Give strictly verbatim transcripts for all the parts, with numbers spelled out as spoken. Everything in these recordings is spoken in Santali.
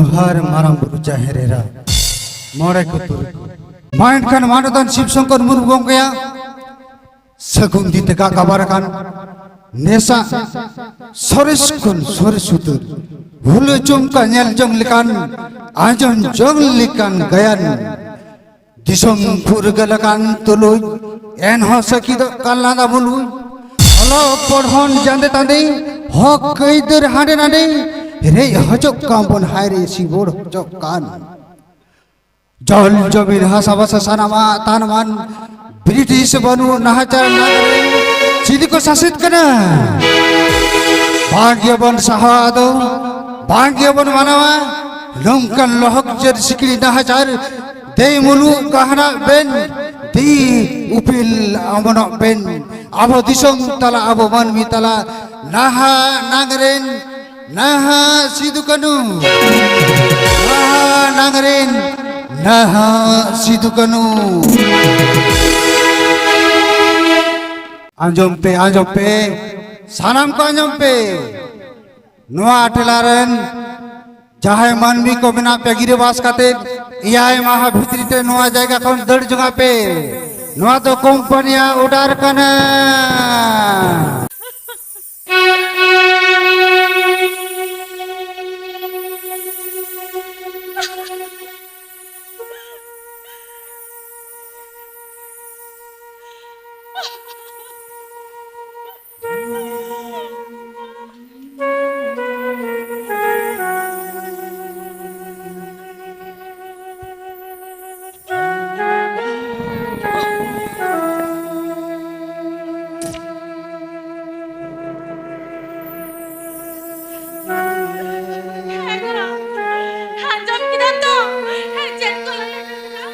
ᱡᱚᱦᱟᱨ ᱢᱟᱨᱟᱝ ᱵᱩᱨᱩ ᱡᱟᱦᱮᱨ ᱮᱨᱟ, ᱢᱚᱬᱮ ᱠᱚ ᱛᱩᱨᱩᱭ ᱠᱚ᱾ ᱢᱟ ᱮᱱᱠᱷᱟᱱ ᱢᱟᱱᱚᱛᱟᱱ ᱥᱤᱵ ᱥᱚᱝᱠᱚᱨ ᱢᱩᱨᱢᱩ ᱜᱚᱢᱠᱮᱭᱟᱜ ᱥᱟᱹᱜᱩᱱ ᱫᱤᱱ ᱛᱮ ᱜᱟᱜ ᱜᱟᱵᱟᱨ ᱟᱠᱟᱱ ᱱᱮᱥᱟᱜ ᱥᱚᱨᱮᱥ ᱠᱷᱚᱱ ᱥᱚᱨᱮᱥ ᱩᱛᱟᱹᱨ, ᱦᱩᱞᱟᱹ ᱪᱚᱢᱠᱟ ᱧᱮᱞ ᱡᱚᱝ ᱞᱮᱠᱟᱱ, ᱟᱸᱡᱚᱢ ᱡᱚᱝ ᱞᱮᱠᱟᱱ ᱜᱟᱭᱟᱱ, ᱫᱤᱥᱚᱢ ᱯᱷᱩᱨᱜᱟᱹᱞ ᱟᱠᱟᱱ ᱛᱩᱞᱩᱡ, ᱮᱱᱦᱚᱸ ᱥᱟᱹᱠᱤᱫᱚᱜ ᱠᱟᱱ ᱞᱟᱸᱫᱟ ᱵᱩᱞᱩᱡ᱾ ᱚᱞᱚᱜ ᱯᱚᱲᱦᱚᱱ ᱡᱟᱸᱫᱮ ᱛᱟᱸᱫᱮ, ᱦᱚᱠ ᱟᱹᱭᱫᱟᱹᱨ ᱦᱟᱸᱰᱮ ᱱᱟᱸᱰᱮ, ᱨᱮᱡ ᱦᱚᱪᱚᱜ ᱠᱟᱱ ᱵᱚᱱ ᱦᱟᱭ ᱨᱮ ᱥᱤᱵᱚᱲ ᱦᱚᱪᱚᱜ ᱠᱟᱱ᱾ ᱡᱚᱞ ᱡᱚᱢᱤᱱ ᱦᱟᱥᱟ ᱵᱷᱟᱥᱟ ᱥᱟᱱᱟᱢᱟᱜ ᱛᱟᱱᱢᱟᱱ, ᱵᱨᱤᱴᱤᱥ ᱵᱟᱹᱱᱩᱜ ᱱᱟᱦᱟᱪᱟᱨ ᱱᱟᱜᱟᱨ ᱨᱮ ᱪᱤᱞᱤ ᱠᱚ ᱥᱟᱥᱮᱛ ᱠᱟᱱᱟ? ᱵᱟᱝ ᱜᱮᱵᱚᱱ ᱥᱟᱦᱟᱣᱟ ᱟᱫᱚ, ᱵᱟᱝ ᱜᱮᱵᱚᱱ ᱢᱟᱱᱟᱣᱟ ᱱᱚᱝᱠᱟᱱ ᱞᱚᱦᱚᱠ ᱡᱮᱨ ᱥᱤᱠᱲᱤ ᱱᱟᱦᱟᱪᱟᱨ᱾ ᱫᱮᱭ ᱢᱩᱞᱩᱜ ᱜᱟᱦᱱᱟᱜ ᱵᱮᱱ, ᱫᱮᱭ ᱩᱯᱤᱞ ᱚᱢᱚᱱᱚᱜ ᱵᱮᱱ᱾ ᱟᱵᱚ ᱫᱤᱥᱚᱢ ᱛᱟᱞᱟ, ᱟᱵᱚ ᱢᱟᱹᱱᱢᱤ ᱛᱟᱞᱟ, ᱱᱟᱦᱟᱜ ᱱᱟᱝ ᱨᱮᱱ ᱱᱟᱦᱟᱜ ᱥᱤᱫᱩ ᱠᱟᱹᱱᱩ᱾ ᱱᱟᱦᱟᱜ ᱱᱟᱝ ᱨᱮᱱ ᱱᱟᱦᱟᱜ ᱥᱤᱫᱩ ᱠᱟᱹᱱᱩ᱾ ᱟᱸᱡᱚᱢ ᱯᱮ, ᱟᱸᱡᱚᱢ ᱯᱮ, ᱥᱟᱱᱟᱢ ᱠᱚ ᱟᱸᱡᱚᱢ ᱯᱮ᱾ ᱱᱚᱣᱟ ᱴᱚᱞᱟ ᱨᱮᱱ ᱡᱟᱦᱟᱸᱭ ᱢᱟᱹᱱᱢᱤ ᱠᱚ ᱢᱮᱱᱟᱜ ᱯᱮ, ᱜᱤᱨᱟᱹᱵᱟᱥ ᱠᱟᱛᱮ ᱮᱭᱟᱭ ᱢᱟᱦᱟ ᱵᱷᱤᱛᱨᱤ ᱛᱮ ᱱᱚᱣᱟ ᱡᱟᱭᱜᱟ ᱠᱷᱚᱱ ᱫᱟᱹᱲ ᱡᱚᱝᱟ ᱯᱮ᱾ ᱱᱚᱣᱟ ᱫᱚ ᱠᱳᱢᱯᱟᱱᱤᱭᱟᱜ ᱚᱰᱟᱨ ᱠᱟᱱᱟ᱾ ᱦᱮᱸ ᱜᱚ, ᱟᱸᱡᱚᱢ ᱠᱮᱫᱟᱢ ᱛᱚ? ᱪᱮᱫ ᱠᱚ ᱞᱟᱹᱭ ᱠᱮᱫᱟ?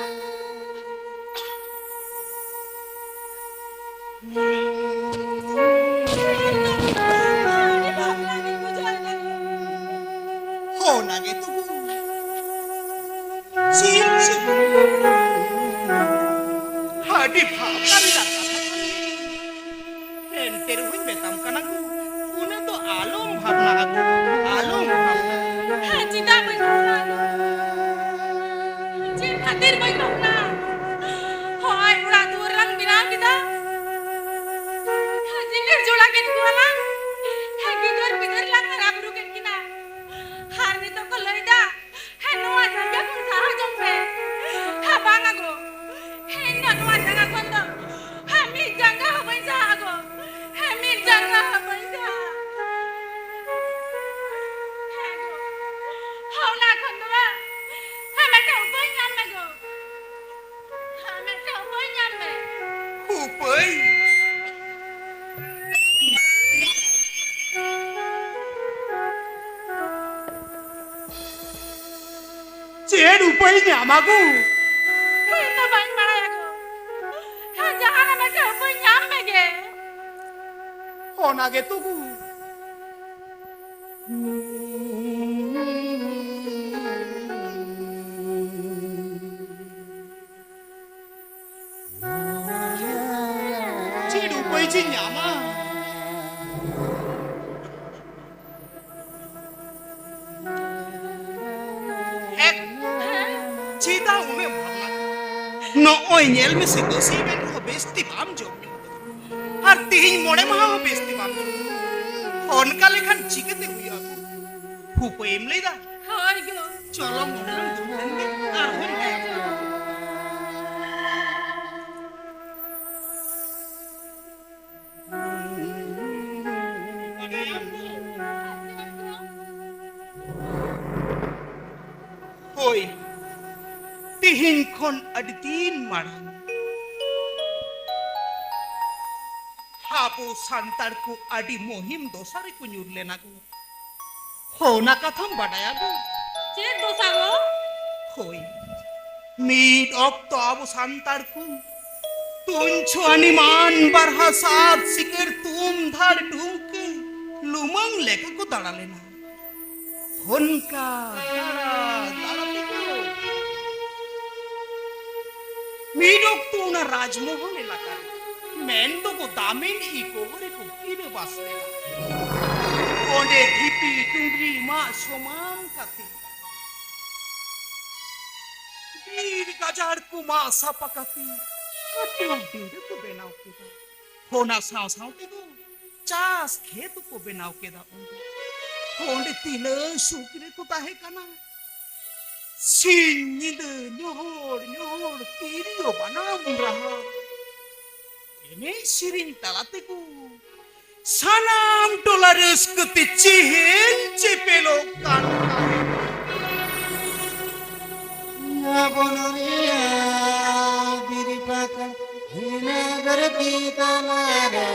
ᱟᱹᱰᱤ ᱵᱷᱟᱵᱽᱱᱟ ᱜᱤᱧ ᱵᱩᱡᱷᱟᱹᱣ ᱮᱫᱟ᱾ ᱦᱚᱸ, ᱚᱱᱟ ᱜᱮ ᱛᱚ᱾ ᱪᱮᱫ ᱪᱤᱠᱟᱹ? ᱟᱹᱰᱤ ᱵᱷᱟᱵᱽᱱᱟ ᱨᱮᱱᱟᱜ ᱠᱟᱛᱷᱟ ᱠᱟᱱ ᱜᱮᱭᱟ᱾ ᱮᱱᱛᱮ ᱨᱮᱦᱚᱸᱧ ᱢᱮᱛᱟᱢ ᱠᱟᱱᱟ ᱜᱳ, ᱩᱱᱟᱹᱜ ᱫᱚ ᱟᱞᱚᱢ ᱵᱷᱟᱵᱽᱱᱟᱜᱼᱟ ᱜᱳ, ᱟᱞᱚᱢ ᱵᱷᱟᱵᱽᱱᱟᱜᱼᱟ᱾ ᱦᱮᱸ, ᱪᱮᱫᱟᱜ ᱵᱟᱹᱧ ᱵᱷᱟᱵᱽᱱᱟᱜᱼᱟ? ᱠᱷᱟᱹᱛᱤᱨ ᱵᱟᱹᱧ ᱵᱷᱟᱵᱽᱱᱟ᱾ ᱦᱚᱸᱜᱼᱚᱭ ᱚᱲᱟᱜ ᱫᱩᱣᱟᱹᱨ ᱞᱟᱝ ᱵᱮᱱᱟᱣ ᱠᱮᱫᱟ, ᱡᱤᱜᱤᱨ ᱡᱚᱲᱟ ᱠᱮᱫ ᱠᱚᱣᱟ ᱞᱟᱝ, ᱜᱤᱫᱟᱹᱨ ᱯᱤᱫᱟᱹᱨ ᱞᱟᱝ ᱦᱟᱨᱟ ᱵᱩᱨᱩ ᱠᱮᱫ ᱠᱤᱱᱟ᱾ ᱟᱨ ᱱᱤᱛᱚᱜ ᱠᱚ ᱞᱟᱹᱭᱫᱟ, ᱦᱮᱸ, ᱱᱚᱣᱟ ᱡᱟᱭᱜᱟ ᱠᱷᱚᱱ ᱥᱟᱦᱟ ᱡᱚᱝ ᱯᱮ᱾ ᱦᱮᱸ, ᱵᱟᱝᱟ ᱜᱚ, ᱤᱧ ᱫᱚ ᱱᱚᱣᱟ ᱡᱟᱭᱜᱟ ᱠᱷᱚᱱ ᱫᱚ, ᱦᱮᱸ, ᱢᱤᱫ ᱡᱟᱸᱜᱟ ᱦᱚᱸ ᱵᱟᱹᱧ ᱥᱟᱦᱟᱜᱼᱟ ᱜᱚ᱾ ᱦᱮᱸ, ᱢᱤᱫ ᱡᱟᱸᱜᱟ ᱦᱚᱸ ᱵᱟᱹᱧ ᱥᱟᱦᱟᱜᱼᱟ᱾ ᱦᱮᱸ ᱜᱚ, ᱚᱱᱟ ᱠᱷᱚᱱ ᱫᱚ ᱵᱟᱝ, ᱦᱮᱸ, ᱢᱤᱫᱴᱟᱝ ᱩᱯᱟᱹᱭ ᱧᱟᱢ ᱢᱮ ᱜᱚ᱾ ᱦᱮᱸ, ᱢᱤᱫᱴᱟᱝ ᱩᱯᱟᱹᱭ ᱧᱟᱢ ᱢᱮ᱾ ᱩᱯᱟᱹᱭ? ᱪᱮᱫ ᱩᱯᱟᱹᱭ ᱧᱟᱢᱟ ᱜᱚ? ᱤᱧ ᱫᱚ ᱵᱟᱹᱧ ᱵᱟᱲᱟᱭᱟ ᱜᱚ᱾ ᱦᱮᱸ, ᱡᱟᱦᱟᱱᱟᱜ ᱢᱤᱫᱴᱟᱝ ᱩᱯᱟᱹᱭ ᱧᱟᱢ ᱢᱮᱜᱮ᱾ ᱚᱱᱟ ᱜᱮᱛᱚ ᱜᱚ᱾ ᱪᱮᱫ ᱩᱯᱟᱹᱭ ᱪᱮ ᱧᱟᱢᱟ? ᱦᱮᱸ, ᱪᱮᱫᱟᱜ ᱩᱱᱟᱹᱜ ᱵᱷᱟᱵᱽᱱᱟ? ᱱᱚᱜᱼᱚᱭ ᱧᱮᱞ ᱢᱮᱥᱮ, ᱵᱟᱹᱥᱤ ᱢᱮᱱ ᱨᱮᱦᱚᱸ ᱵᱮᱥ ᱛᱮ ᱵᱟᱢ ᱡᱚᱢ ᱧᱩ ᱠᱟᱫᱟ᱾ ᱟᱨ ᱛᱮᱦᱮᱧ ᱢᱚᱬᱮ ᱢᱟᱦᱟ ᱦᱚᱸ ᱵᱮᱥ ᱛᱮ ᱵᱟᱢ ᱡᱚᱢ ᱧᱩ ᱠᱟᱫᱟ᱾ ᱚᱱᱠᱟ ᱞᱮᱠᱷᱟᱱ ᱪᱤᱠᱟᱹᱛᱮ ᱦᱩᱭᱩᱜᱼᱟ? ᱩᱯᱟᱹᱭᱮᱢ ᱞᱟᱹᱭᱫᱟ? ᱦᱳᱭ ᱜᱚ᱾ ᱪᱚᱞᱚ ᱱᱚᱰᱮ ᱞᱟᱝ ᱫᱩᱲᱩᱵ ᱞᱮᱱ ᱜᱮ, ᱟᱨᱦᱚᱸ ᱞᱟᱹᱭᱟᱢ ᱠᱟᱱᱟ᱾ ᱦᱳᱭ, ᱛᱤᱦᱤᱧ ᱠᱷᱚᱱ ᱟᱹᱰᱤ ᱫᱤᱱ ᱢᱟᱲᱟᱝ ᱟᱵᱚ ᱥᱟᱱᱛᱟᱲ ᱠᱚ ᱟᱹᱰᱤ ᱢᱩᱦᱤᱢ ᱫᱚᱥᱟ ᱨᱮᱠᱚ ᱧᱩᱨ ᱞᱮᱱᱟ ᱠᱚ᱾ ᱦᱚᱸ, ᱚᱱᱟ ᱠᱟᱛᱷᱟᱢ ᱵᱟᱰᱟᱭᱟ ᱜᱚ? ᱪᱮᱫ ᱫᱚᱥᱟ ᱜᱚ? ᱦᱳᱭ, ᱢᱤᱫ ᱚᱠᱛᱚ ᱟᱵᱚ ᱥᱟᱱᱛᱟᱲ ᱠᱚ ᱛᱩᱧ ᱪᱷᱩᱣᱟᱹᱱᱤ ᱢᱟᱱ ᱵᱟᱨᱦᱟ ᱥᱟᱛ ᱥᱤᱠᱟᱹᱨ ᱛᱩᱢ ᱫᱷᱟᱲ ᱰᱩᱝᱠᱟᱹ ᱞᱩᱢᱟᱹᱝ ᱞᱮᱠᱟ ᱠᱚ ᱫᱟᱬᱟ ᱞᱮᱱᱟ᱾ ᱦᱚᱱᱠᱟ ᱫᱟᱬᱟ ᱫᱟᱬᱟ ᱛᱮᱠᱚ ᱢᱤᱫ ᱚᱠᱛᱚ ᱚᱱᱟ ᱨᱟᱡᱽᱢᱚᱦᱚᱞ ᱮᱞᱟᱠᱟ ᱨᱮ, ᱢᱮᱱ ᱫᱚᱠᱚ ᱫᱟᱢᱤᱱ ᱤᱠᱳ ᱨᱮᱠᱚ ᱜᱤᱨᱟᱹᱵᱟᱥ ᱞᱮᱱᱟ᱾ ᱚᱸᱰᱮ ᱰᱷᱤᱯᱤ ᱰᱩᱝᱨᱤ ᱢᱟᱜ ᱥᱚᱢᱟᱱ ᱠᱟᱛᱮ ᱵᱤᱨ ᱜᱟᱡᱟᱲ ᱠᱚ ᱢᱟᱜ ᱥᱟᱯᱷᱟ ᱠᱟᱛᱮ ᱟᱹᱛᱩ ᱰᱤᱸᱰᱟᱹ ᱠᱚ ᱵᱮᱱᱟᱣ ᱠᱮᱫᱟ᱾ ᱚᱱᱟ ᱥᱟᱶ ᱥᱟᱶ ᱛᱮᱫᱚ ᱪᱟᱥ ᱠᱷᱮᱛ ᱠᱚ ᱵᱮᱱᱟᱣ ᱠᱮᱫᱟ᱾ ᱚᱸᱰᱮ ᱚᱸᱰᱮ ᱛᱤᱱᱟᱹᱜ ᱥᱩᱠ ᱨᱮᱠᱚ ᱛᱟᱦᱮᱸ ᱠᱟᱱᱟ᱾ ᱥᱤᱧ ᱧᱤᱫᱟᱹ ᱧᱚᱦᱚᱲ ᱧᱚᱦᱚᱲ ᱛᱤᱨᱭᱳ ᱵᱟᱱᱟᱢ ᱨᱟᱦᱟ, ᱮᱱᱮᱡ ᱥᱮᱨᱮᱧ ᱛᱟᱞᱟ ᱛᱮᱠᱚ ᱥᱟᱱᱟᱢ ᱴᱚᱞᱟ ᱨᱟᱹᱥᱠᱟᱹ ᱛᱮ ᱪᱮᱦᱮᱞ ᱪᱮᱯᱮᱞᱚᱜ ᱠᱟᱱ ᱛᱟᱦᱮᱸᱫ᱾ ᱟᱵᱚᱱ ᱨᱮᱭᱟᱜ ᱵᱤᱨ ᱯᱟᱠᱟᱲ ᱦᱤᱱᱟᱹ ᱫᱷᱟᱹᱨᱛᱤ ᱛᱟᱞᱟᱨᱮ᱾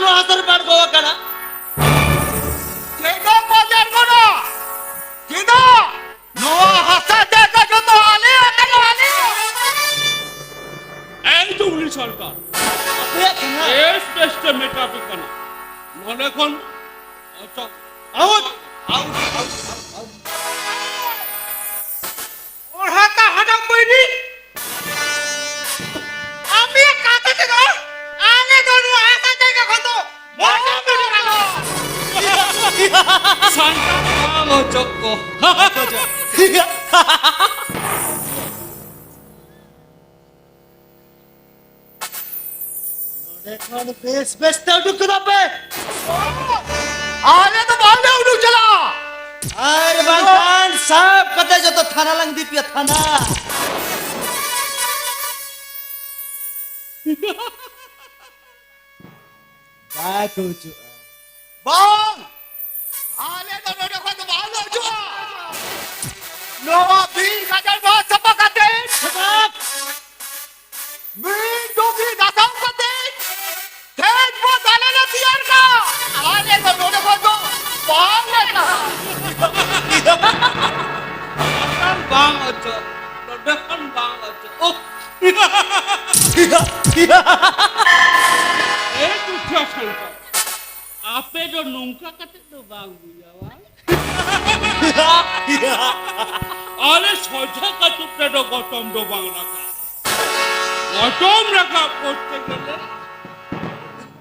ᱱᱚᱣᱟ ᱦᱟᱥᱟ ᱨᱮ ᱟᱬᱜᱚ ᱟᱠᱟᱱᱟ? ᱪᱮᱫᱟᱜ ᱵᱟᱞᱮ ᱟᱬᱜᱚᱱᱟ? ᱪᱮᱫᱟᱜ? ᱱᱚᱣᱟ ᱦᱟᱥᱟ ᱡᱟᱭᱜᱟ ᱡᱚᱛᱚ ᱟᱞᱮᱭᱟᱜ ᱠᱟᱱᱟ, ᱟᱞᱮᱭᱟᱜ᱾ ᱮᱭ ᱡᱩᱵᱽᱞᱤ ᱥᱚᱨᱠᱟᱨ, ᱟᱯᱮᱭᱟᱜ ᱠᱟᱱᱟ? ᱵᱮᱥ ᱵᱮᱥ ᱛᱮ ᱢᱮᱛᱟ ᱯᱮ ᱠᱟᱱᱟ, ᱱᱚᱰᱮ ᱠᱷᱚᱱ ᱚᱪᱚᱜ᱾ ᱟᱣᱩᱴ! ᱟᱣᱩᱴ! ᱟᱣᱩᱴ! ᱟᱣᱩᱴ! ᱚᱲᱦᱟᱛᱟ ᱦᱟᱰᱟᱢ ᱵᱟᱹᱭᱨᱤ, ᱟᱢ ᱮ ᱠᱟᱛᱮ ᱛᱮᱫᱚ ᱟᱞᱮ ᱫᱚ ᱱᱚᱣᱟ ᱦᱟᱥᱟ ᱡᱟᱭᱜᱟ ᱠᱷᱚᱱ ᱫᱚ ᱢᱚᱪᱟ ᱢᱮᱱᱟᱜ ᱟᱞᱚ᱾ ᱥᱟᱱᱛᱟᱲ ᱵᱟᱝ ᱚᱪᱚᱜ ᱠᱚ᱾ ᱱᱚᱰᱮ ᱠᱷᱚᱱ ᱵᱮᱥ ᱵᱮᱥ ᱛᱮ ᱩᱰᱩᱠ ᱜᱚᱫᱚᱜ ᱯᱮ᱾ ᱟᱞᱮ ᱫᱚ ᱵᱟᱝᱞᱮ ᱩᱰᱩᱠ ᱪᱟᱞᱟᱜᱼᱟ᱾ ᱟᱨ ᱵᱟᱝᱠᱷᱟᱱ ᱥᱟᱵ ᱠᱟᱛᱮ ᱡᱚᱛᱚ ᱛᱷᱟᱱᱟ ᱞᱟᱝ ᱤᱫᱤ ᱯᱮᱭᱟ, ᱛᱷᱟᱱᱟ᱾ ᱵᱟᱠᱚ ᱦᱤᱡᱩᱜᱼᱟ᱾ ᱵᱟᱝ! ᱟᱞᱮ ᱫᱚ ᱱᱚᱰᱮ ᱠᱷᱚᱱ ᱫᱚ ᱵᱟᱝᱞᱮ ᱦᱤᱡᱩᱜᱼᱟ᱾ ᱱᱚᱣᱟ ᱵᱤᱨ ᱜᱟᱡᱟᱲ ᱱᱚᱣᱟ ᱥᱟᱯᱷᱟ ᱠᱟᱛᱮ, ᱢᱤᱫ ᱰᱩᱝᱨᱤ ᱫᱷᱟᱥᱟᱣ ᱠᱟᱛᱮ, ᱛᱮᱦᱮᱧ ᱵᱚ ᱫᱟᱞᱮ ᱞᱮ ᱛᱮᱭᱟᱨ ᱠᱟᱜᱼᱟ᱾ ᱟᱞᱮ ᱫᱚ ᱱᱚᱰᱮ ᱠᱷᱚᱱ ᱫᱚ ᱵᱟᱝᱞᱮ ᱪᱟᱞᱟᱜᱼᱟ᱾ ᱵᱟᱝ ᱚᱪᱚᱜ, ᱱᱚᱰᱮ ᱠᱷᱚᱱ ᱵᱟᱝ ᱚᱪᱚᱜ᱾ ᱮ ᱫᱩᱠᱷᱤᱭᱟᱹ ᱥᱟᱱᱛᱟᱲ, ᱟᱯᱮ ᱫᱚ ᱱᱚᱝᱠᱟ ᱠᱟᱛᱮ ᱫᱚ ᱵᱟᱝ ᱵᱩᱡᱷᱟᱹᱣᱟ᱾ ᱟᱞᱮ ᱥᱚᱡᱷᱮ ᱠᱟᱹᱴᱩᱵ ᱛᱮᱫᱚ ᱜᱚᱛᱚᱢ ᱫᱚ ᱵᱟᱝ ᱨᱟᱠᱟᱵ᱾ ᱜᱚᱛᱚᱢ ᱨᱟᱠᱟᱵ ᱠᱚᱨᱛᱮ ᱜᱮᱞᱮ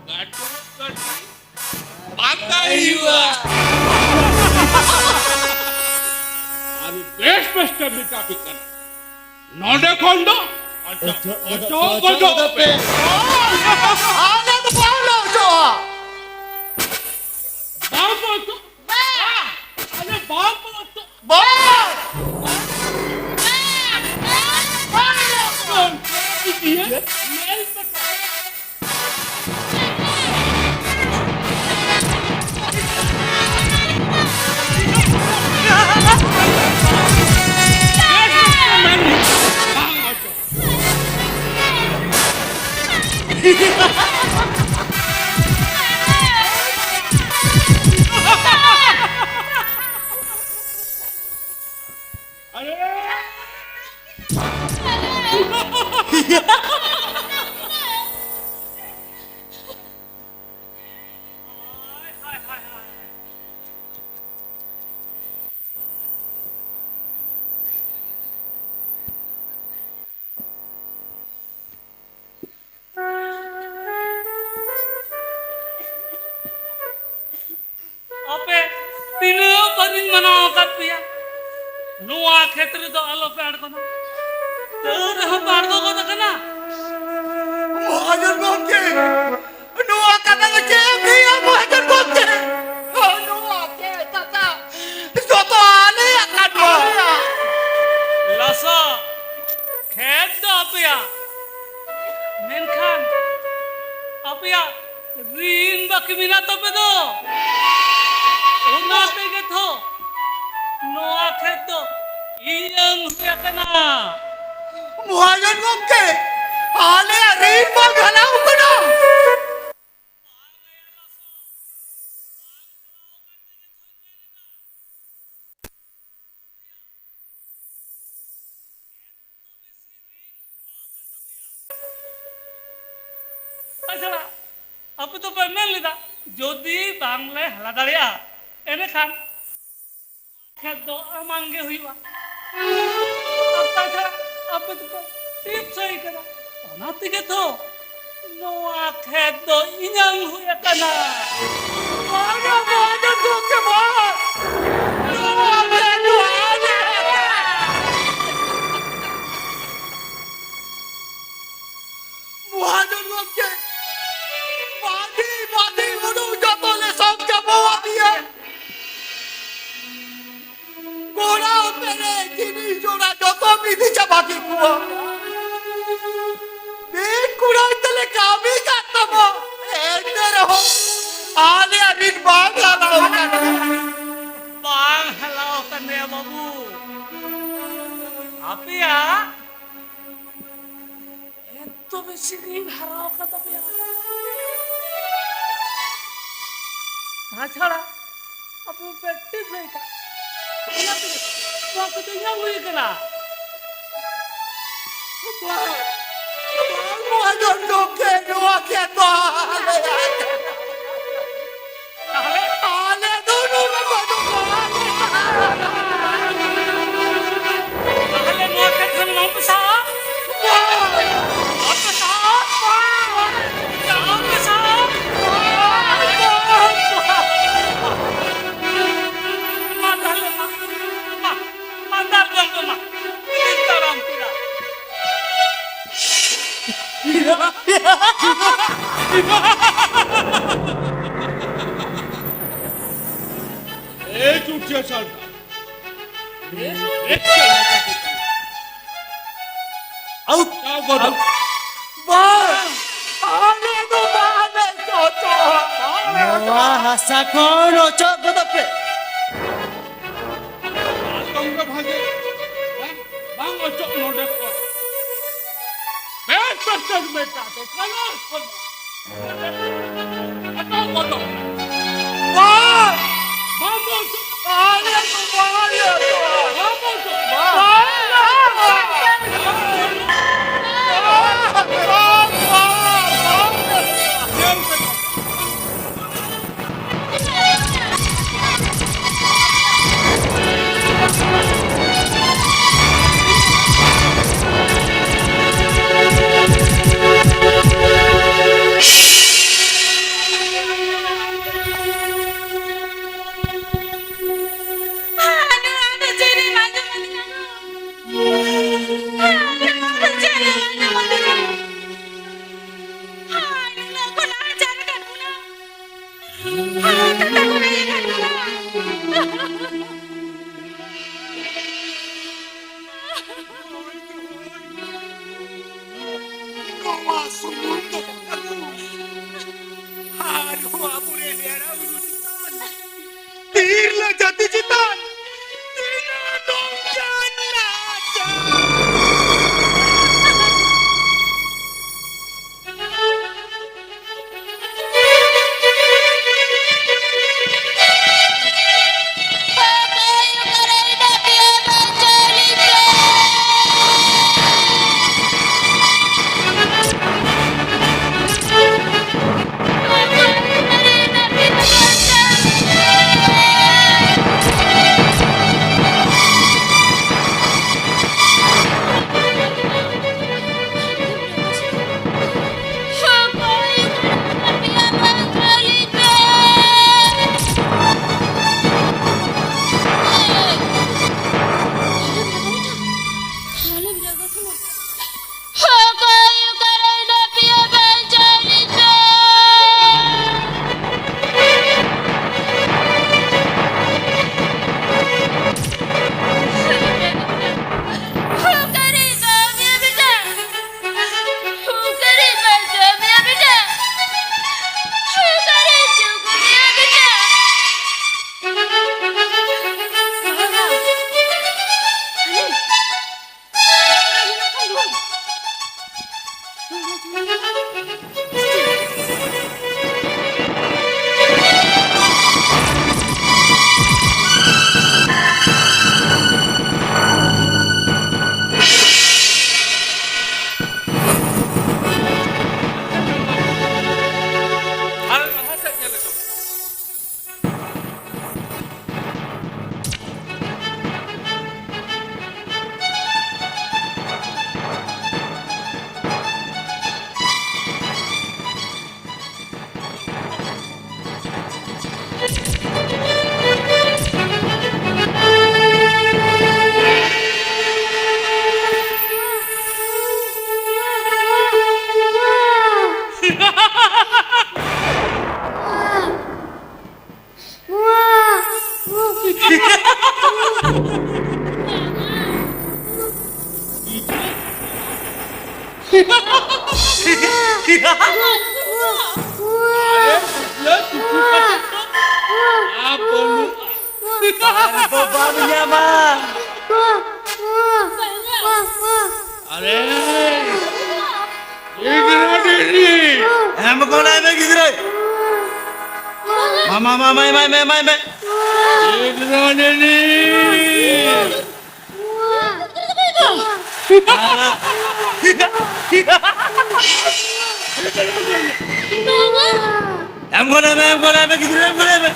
ᱠᱟᱹᱴᱩᱵ ᱠᱟᱹᱴᱩᱵ ᱯᱟᱸᱡᱟᱭ ᱦᱩᱭᱩᱜᱼᱟ᱾ ᱟᱨ ᱵᱮᱥ ᱵᱮᱥ ᱛᱮ ᱢᱮᱛᱟ ᱯᱮ ᱠᱟᱱᱟ, ᱱᱚᱰᱮ ᱠᱷᱚᱱ ᱫᱚ ᱚᱪᱚᱜ, ᱚᱪᱚᱜ, ᱚᱪᱚᱜ ᱚᱪᱚᱜ ᱜᱚᱫᱚᱜ ᱯᱮ᱾ ᱯᱮ᱾ ᱟᱞᱮ ᱫᱚ ᱵᱟᱝᱞᱮ ᱚᱪᱚᱜᱼᱟ᱾ ᱵᱟᱝ ᱚᱪᱚᱜ? ᱵᱟᱝ᱾ ᱟᱞᱮ ᱵᱟᱝ ᱚᱪᱚᱜ᱾ ᱵᱟᱝ᱾ ᱧᱮᱞ ᱯᱮ᱾ ᱤᱧ ᱢᱟᱱᱟᱣ ᱟᱠᱟᱫ ᱯᱮᱭᱟ, ᱱᱚᱣᱟ ᱠᱷᱮᱛ ᱨᱮᱫᱚ ᱟᱞᱚ ᱯᱮ ᱟᱬᱜᱚᱱᱟ᱾ ᱛᱟᱹᱣ ᱨᱮᱦᱚᱸ ᱯᱮ ᱟᱬᱜᱚ ᱜᱚᱫ ᱟᱠᱟᱱᱟ᱾ ᱢᱚᱦᱟᱡᱚᱱ ᱜᱚᱢᱠᱮ, ᱱᱚᱣᱟ ᱠᱟᱛᱷᱟ ᱫᱚ ᱪᱮᱫ ᱮᱢ ᱞᱟᱹᱭᱟ ᱢᱚᱦᱟᱡᱚᱱ ᱜᱚᱢᱠᱮ? ᱱᱚᱣᱟ ᱠᱷᱮᱛ ᱦᱟᱥᱟ ᱡᱚᱛᱚ ᱟᱞᱮᱭᱟᱜ ᱠᱟᱱᱟ᱾ ᱞᱚᱥᱚᱫ ᱠᱷᱮᱛ ᱫᱚ ᱟᱯᱮᱭᱟᱜ, ᱢᱮᱱᱠᱷᱟᱱ ᱟᱯᱮᱭᱟᱜ ᱨᱤᱱ ᱵᱟᱹᱠᱤ ᱢᱮᱱᱟᱜ ᱛᱟᱯᱮ ᱫᱚ, ᱚᱱᱟ ᱛᱮᱜᱮ ᱛᱚ ᱱᱚᱣᱟ ᱠᱷᱮᱛ ᱫᱚ ᱤᱧᱟᱹᱝ ᱦᱩᱭ ᱟᱠᱟᱱᱟ᱾ ᱢᱚᱦᱟᱡᱚᱱ ᱜᱚᱢᱠᱮ, ᱟᱞᱮᱭᱟᱜ ᱨᱤᱱ ᱵᱟᱝ ᱦᱟᱞᱟᱣ ᱠᱟᱱᱟ᱾ ᱛᱟᱪᱷᱟᱲᱟ ᱟᱯᱮ ᱫᱚᱯᱮ ᱢᱮᱱ ᱞᱮᱫᱟ, ᱡᱩᱫᱤ ᱵᱟᱝᱞᱮ ᱦᱟᱞᱟ ᱫᱟᱲᱮᱭᱟᱜᱼᱟ, ᱮᱸᱰᱮᱠᱷᱟᱱ ᱠᱷᱮᱛ ᱫᱚ ᱟᱢᱟᱝ ᱜᱮ ᱦᱩᱭᱩᱜᱼᱟ᱾ ᱟᱨ ᱛᱟᱪᱷᱟᱲᱟ ᱟᱯᱮ ᱫᱚᱯᱮ ᱴᱤᱯ ᱥᱟᱹᱦᱤ ᱠᱟᱫᱟ, ᱚᱱᱟ ᱛᱮᱜᱮ ᱛᱚ ᱱᱚᱣᱟ ᱠᱷᱮᱛ ᱫᱚ ᱤᱧᱟᱝ ᱦᱩᱭ ᱟᱠᱟᱱᱟ᱾ ᱵᱟᱝᱟ, ᱵᱟᱝᱟ, ᱜᱚᱢᱠᱮ, ᱵᱟᱝ᱾ ᱱᱚᱣᱟ ᱠᱷᱮᱛ ᱫᱚ ᱟᱞᱮᱭᱟᱜ᱾ ᱢᱚᱦᱟᱡᱚᱱ ᱜᱚᱢᱠᱮ, ᱢᱟᱹᱰᱤ, ᱢᱟᱹᱰᱤ ᱦᱩᱲᱩ ᱡᱚᱛᱚ ᱞᱮ ᱥᱚᱝ ᱪᱟᱵᱟᱣᱟᱫᱮᱭᱟ᱾ ᱠᱚᱲᱟ ᱯᱮᱨᱮᱡ ᱡᱤᱱᱤᱥ ᱡᱚᱲᱟ ᱡᱚᱛᱚᱢ ᱤᱫᱤ ᱪᱟᱵᱟ ᱠᱮᱫ ᱠᱚᱣᱟ᱾ ᱢᱤᱫ ᱠᱩᱲᱟᱹᱭ ᱛᱮᱞᱮ ᱠᱟᱹᱢᱤ ᱠᱟᱜ ᱛᱟᱢᱟ, ᱮᱱᱛᱮ ᱨᱮᱦᱚᱸ ᱟᱞᱮᱭᱟᱜ ᱨᱤᱱ ᱵᱟᱝ ᱦᱟᱞᱟᱣ ᱟᱠᱟᱱᱟ᱾ ᱵᱟᱝ ᱦᱟᱞᱟᱣ ᱟᱠᱟᱱ ᱛᱟᱭᱟ ᱵᱟᱹᱵᱩ, ᱟᱯᱮᱭᱟᱜ ᱮᱛᱚ ᱵᱮᱥᱤ ᱨᱤᱱ ᱦᱟᱨᱟ ᱟᱠᱟᱱ ᱛᱟᱯᱮᱭᱟ᱾ ᱛᱟᱪᱷᱟᱲᱟ ᱟᱯᱮ ᱯᱮ ᱴᱤᱯ ᱞᱟᱹᱭ ᱠᱟᱜ, ᱚᱱᱟ ᱛᱮᱜᱮ ᱱᱚᱣᱟ ᱠᱚᱫᱚ ᱧᱟᱢ ᱦᱩᱭ ᱠᱟᱱᱟ᱾ ᱵᱟᱝ, ᱵᱟᱝ, ᱢᱚᱦᱟᱡᱚᱱ ᱜᱚᱢᱠᱮ, ᱱᱚᱣᱟ ᱠᱷᱮᱛ ᱫᱚ ᱟᱞᱮᱭᱟᱜ᱾ ᱛᱟᱦᱞᱮ? ᱟᱞᱮ ᱫᱚ ᱱᱚᱰᱮ ᱵᱟᱹᱱᱩᱜ ᱠᱚᱣᱟ᱾ ᱛᱟᱦᱞᱮ ᱱᱚᱣᱟ ᱠᱷᱮᱛ ᱠᱷᱚᱱ ᱵᱟᱝ ᱯᱮ ᱥᱟᱦᱟᱜᱼᱟ? ᱵᱟᱝ ᱯᱮ ᱥᱟᱦᱟᱜᱼᱟ? ᱵᱟᱝ ᱯᱮ ᱥᱟᱦᱟᱜᱼᱟ? ᱮ ᱪᱩᱴᱤᱭᱟ ᱥᱟᱨᱱᱟ, ᱟᱣᱩᱴ! ᱟᱣᱩᱴ! ᱵᱟᱝ! ᱟᱞᱮ ᱫᱚ ᱵᱟᱞᱮ ᱥᱚᱪᱚᱜᱼᱟ, ᱵᱟᱞᱮ ᱱᱚᱣᱟ ᱥᱚᱪᱚᱜᱼᱟ᱾ ᱦᱟᱥᱟ ᱠᱷᱚᱱ ᱚᱪᱚᱜ ᱜᱚᱫᱚᱜ ᱯᱮ᱾ ᱟᱨ ᱛᱚᱢ ᱫᱚ ᱵᱷᱟᱜᱮ, ᱵᱟᱝ, ᱵᱟᱝ ᱚᱪᱚᱜ ᱱᱚᱰᱮ ᱠᱷᱚᱱ᱾ ᱵᱮᱥ, ᱵᱮᱥ, ᱵᱮᱥ, ᱵᱮᱥ, ᱵᱮᱥ, ᱵᱮᱥ, ᱵᱮᱥ᱾ ᱱᱚᱣᱟ ᱥᱩᱢᱩᱝ ᱫᱚ ᱵᱟᱝ, ᱟᱨᱦᱚᱸ ᱟᱵᱚᱨᱮᱱ ᱦᱟᱨᱟ ᱵᱩᱨᱩ ᱪᱮᱛᱟᱱ, ᱛᱤᱨᱞᱟᱹ ᱡᱟᱹᱛᱤ ᱪᱮᱛᱟᱱ ᱛᱤᱱᱟᱹᱜ ᱱᱚᱝᱠᱟᱱ ᱱᱟᱦᱟᱪᱟᱨ᱾ ᱟᱨ ᱞᱟᱦᱟ ᱥᱮᱫ ᱧᱮᱞ ᱟᱠᱚ᱾ ᱟᱨ ᱫᱚ ᱵᱟᱢ ᱧᱟᱢᱟ᱾ ᱟᱨᱮ, ᱜᱤᱫᱽᱨᱟᱹ ᱰᱤᱞᱤ᱾ ᱮᱢ ᱜᱚᱫᱟᱭ ᱢᱮ ᱜᱤᱫᱽᱨᱟᱹ᱾ ᱢᱟᱢᱟ, ᱢᱟᱢᱟ, ᱮᱢᱟᱭ ᱢᱮ, ᱮᱢᱟᱭ ᱢᱮ᱾ ᱜᱤᱫᱽᱨᱟᱹ ᱰᱤᱞᱤ᱾ ᱮᱢ ᱜᱚᱫᱟᱭ ᱢᱮ, ᱮᱢ ᱜᱚᱫᱟᱭ ᱢᱮ, ᱜᱤᱫᱽᱨᱟᱹ ᱮᱢ ᱜᱚᱫᱟᱭ ᱢᱮ᱾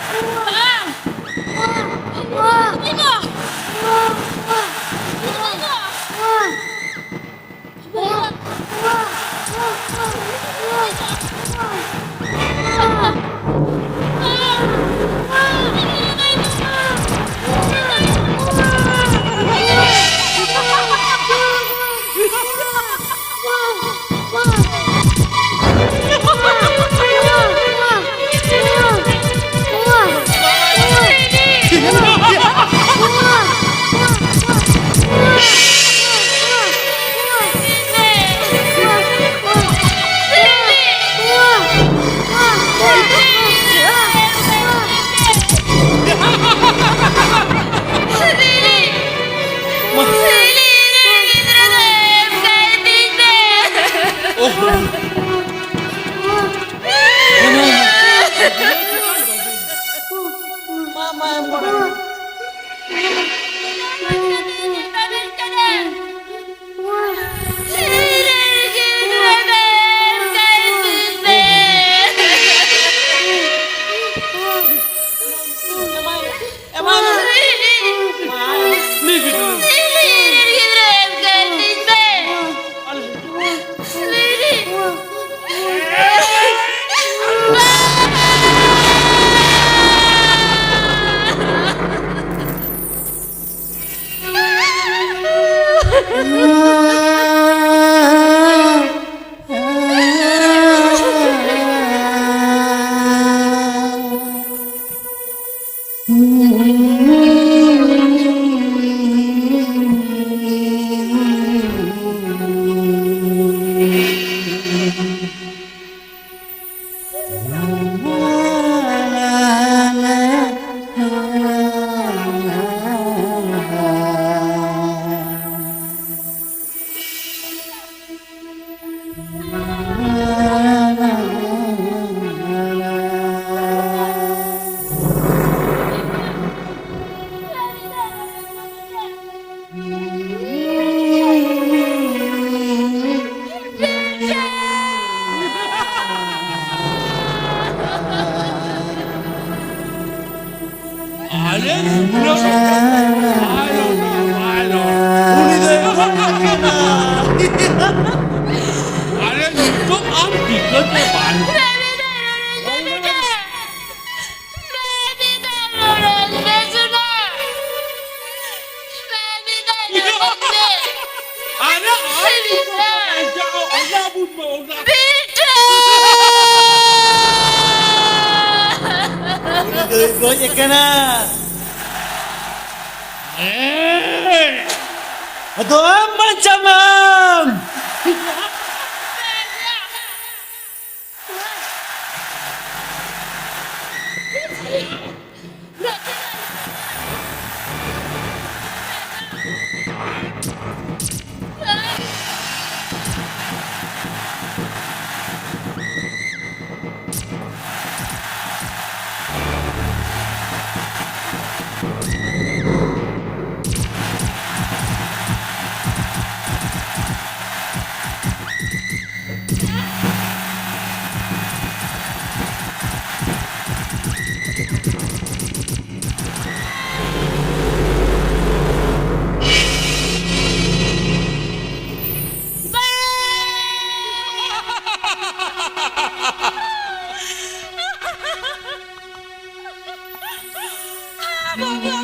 ᱢᱟ, ᱢᱟ, ᱮᱢ ᱜᱚᱫ ᱟᱭ᱾ ᱟᱞᱮ ᱥᱩᱠᱨᱟᱹ ᱫᱚ ᱵᱟᱭ ᱨᱚᱲᱟ, ᱵᱟᱭ ᱨᱚᱲᱟ᱾ ᱩᱱᱤ ᱫᱚᱭ ᱨᱚᱲ ᱠᱟᱱᱟ᱾ ᱟᱞᱮ ᱱᱤᱛᱚᱜ ᱟᱢ ᱪᱤᱠᱟᱹᱛᱮ ᱵᱟᱭ ᱨᱚᱲᱟ? ᱟᱨᱮ, ᱟᱨᱮ, ᱚᱱᱟ ᱵᱩᱡᱽ ᱢᱮ, ᱚᱱᱟ᱾ ᱩᱱᱤ ᱫᱚᱭ ᱜᱚᱡ ᱟᱠᱟᱱᱟ᱾ ᱟᱫᱚ ᱟᱢ ᱵᱟᱧᱪᱟᱣ ᱢᱮ ᱟᱢ᱾ ᱵᱟᱵᱟ,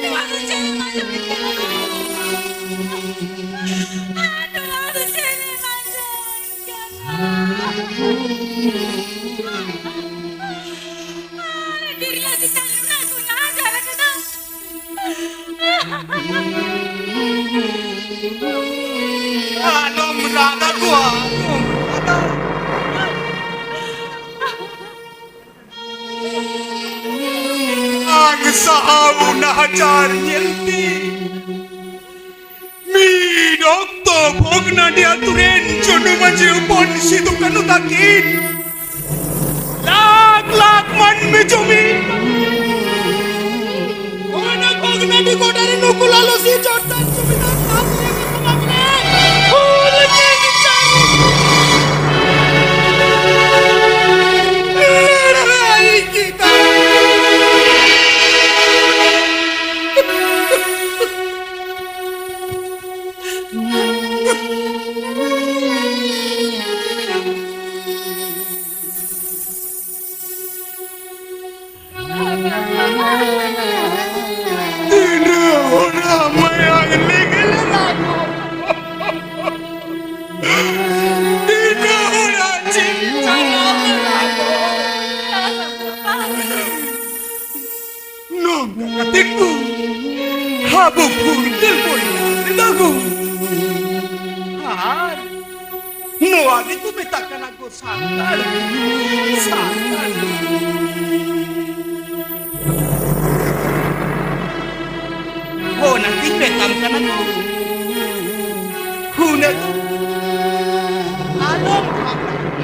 ᱱᱚᱣᱟ ᱫᱚ ᱪᱮᱫ ᱮᱢ ᱟᱸᱡᱚᱢᱮᱫ ᱠᱟᱱᱟ? ᱱᱚᱣᱟ ᱫᱚ ᱪᱮᱫ ᱮᱢ ᱟᱸᱡᱚᱢᱮᱫ ᱠᱟᱱᱟ? ᱟᱨ ᱛᱤᱨᱞᱟᱹ ᱪᱮᱛᱟᱱ ᱱᱩᱱᱟᱹᱜ ᱜᱩᱱᱟᱹ ᱡᱟᱦᱟᱸ ᱨᱮ ᱢᱮᱱᱟᱜ᱾ ᱟᱞᱚᱢ ᱨᱟᱜᱟ ᱜᱳ, ᱟᱞᱚᱢ ᱨᱟᱜᱟ᱾ ᱵᱟᱝ ᱥᱟᱦᱟᱣ ᱱᱟᱦᱟᱪᱟᱨ ᱧᱮᱞᱛᱮ ᱢᱤᱫ ᱚᱠᱛᱚ ᱵᱷᱚᱜᱽᱱᱟᱰᱤ ᱟᱹᱛᱩ ᱨᱮᱱ ᱪᱩᱱᱩ ᱢᱟᱹᱡᱷᱤ ᱦᱚᱯᱚᱱ ᱥᱤᱫᱩ ᱠᱟᱹᱱᱩ ᱛᱟᱹᱠᱤᱱ ᱞᱟᱠᱷ ᱞᱟᱠᱷ ᱢᱟᱹᱱᱢᱤ ᱡᱩᱢᱤᱫ ᱚᱱᱟ ᱵᱷᱚᱜᱽᱱᱟᱰᱤ ᱜᱚᱰᱟ ᱨᱮ ᱱᱩᱠᱩ ᱞᱟᱞᱚᱥᱤ ᱡᱳᱨᱫᱟᱨ ᱡᱩᱢᱤᱫᱟᱨ ᱵᱷᱟᱵᱽ ᱨᱮ ᱥᱚᱢᱟᱡᱽ ᱨᱮ ᱦᱩᱞ ᱜᱮ ᱵᱤᱪᱟᱨ ᱞᱟᱹᱲᱦᱟᱹᱭ ᱠᱮᱫᱟ᱾ ᱛᱤᱱᱟᱹᱜ ᱦᱚᱲᱟᱜ ᱢᱟᱭᱟᱝ ᱞᱤᱸᱜᱤ ᱞᱮᱱᱟ ᱜᱳ᱾ ᱛᱤᱱᱟᱹᱜ ᱦᱚᱲᱟᱜ ᱡᱤᱣᱤ ᱪᱟᱞᱟᱣ ᱞᱮᱱᱟ ᱜᱳ᱾ ᱱᱚᱝᱠᱟ ᱠᱟᱛᱮ ᱠᱚ ᱟᱵᱚ ᱯᱷᱩᱨᱜᱟᱹᱞ ᱵᱚᱱ ᱧᱟᱢ ᱞᱮᱫᱟ ᱜᱳ᱾ ᱟᱨ ᱱᱚᱣᱟ ᱜᱮᱠᱚ ᱢᱮᱛᱟᱜ ᱠᱟᱱᱟ ᱜᱳ ᱥᱟᱱᱛᱟᱲ, ᱥᱟᱱᱛᱟᱲ᱾ ᱚᱱᱟᱛᱤᱧ ᱢᱮᱛᱟᱢ ᱠᱟᱱᱟ ᱜᱳ, ᱦᱩᱱᱟᱹᱝ ᱟᱞᱚᱢ ᱜᱷᱟᱵᱲᱟᱜᱼᱟ᱾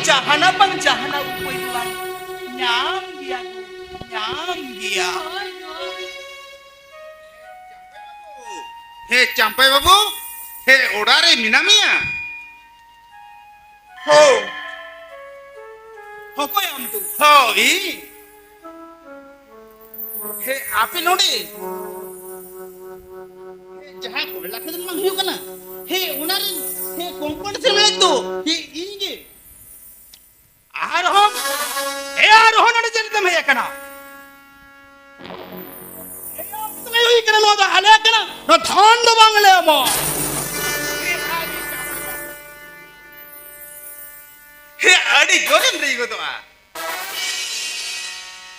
ᱡᱟᱦᱟᱱᱟᱜ ᱵᱟᱝ ᱡᱟᱦᱟᱱᱟᱜ ᱩᱯᱟᱹᱭ ᱫᱚᱞᱟᱝ ᱧᱟᱢ ᱜᱮᱭᱟ ᱜᱳ, ᱧᱟᱢ ᱜᱮᱭᱟ᱾ ᱦᱮ ᱪᱟᱢᱯᱟᱭ ᱵᱟᱹᱵᱩ, ᱦᱮ ᱚᱲᱟᱜ ᱨᱮ ᱢᱮᱱᱟᱜ ᱢᱮᱭᱟ? ᱦᱳ᱾ ᱚᱠᱚᱭ ᱟᱢ ᱫᱚ? ᱦᱳ, ᱤᱧ᱾ ᱦᱮ, ᱟᱯᱮ ᱱᱚᱰᱮ? ᱦᱮ, ᱡᱟᱦᱟᱸ ᱠᱚᱭᱞᱟ ᱠᱷᱟᱫᱟᱱ ᱵᱟᱝ ᱦᱩᱭᱩᱜ ᱠᱟᱱᱟ? ᱦᱮ, ᱚᱱᱟ ᱨᱮᱱ, ᱦᱮ, ᱠᱚᱢᱯᱟᱣᱩᱱᱰ ᱥᱮ ᱢᱮᱱᱟᱜ ᱫᱚ? ᱦᱮ, ᱤᱧ ᱦᱮᱡ ᱟᱠᱟᱱᱟ᱾ ᱮᱭᱟ, ᱵᱟᱝ ᱦᱩᱭ ᱠᱟᱱᱟ, ᱱᱚᱣᱟ ᱫᱚ ᱟᱞᱮ ᱠᱟᱱᱟ, ᱱᱚᱣᱟ ᱫᱷᱚᱱ ᱫᱚ ᱵᱟᱝ ᱞᱮ ᱮᱢᱚᱜ᱾ ᱦᱮ, ᱟᱹᱰᱤ ᱡᱳᱨᱮᱢ ᱞᱟᱹᱭ ᱜᱚᱫᱚᱜᱼᱟ᱾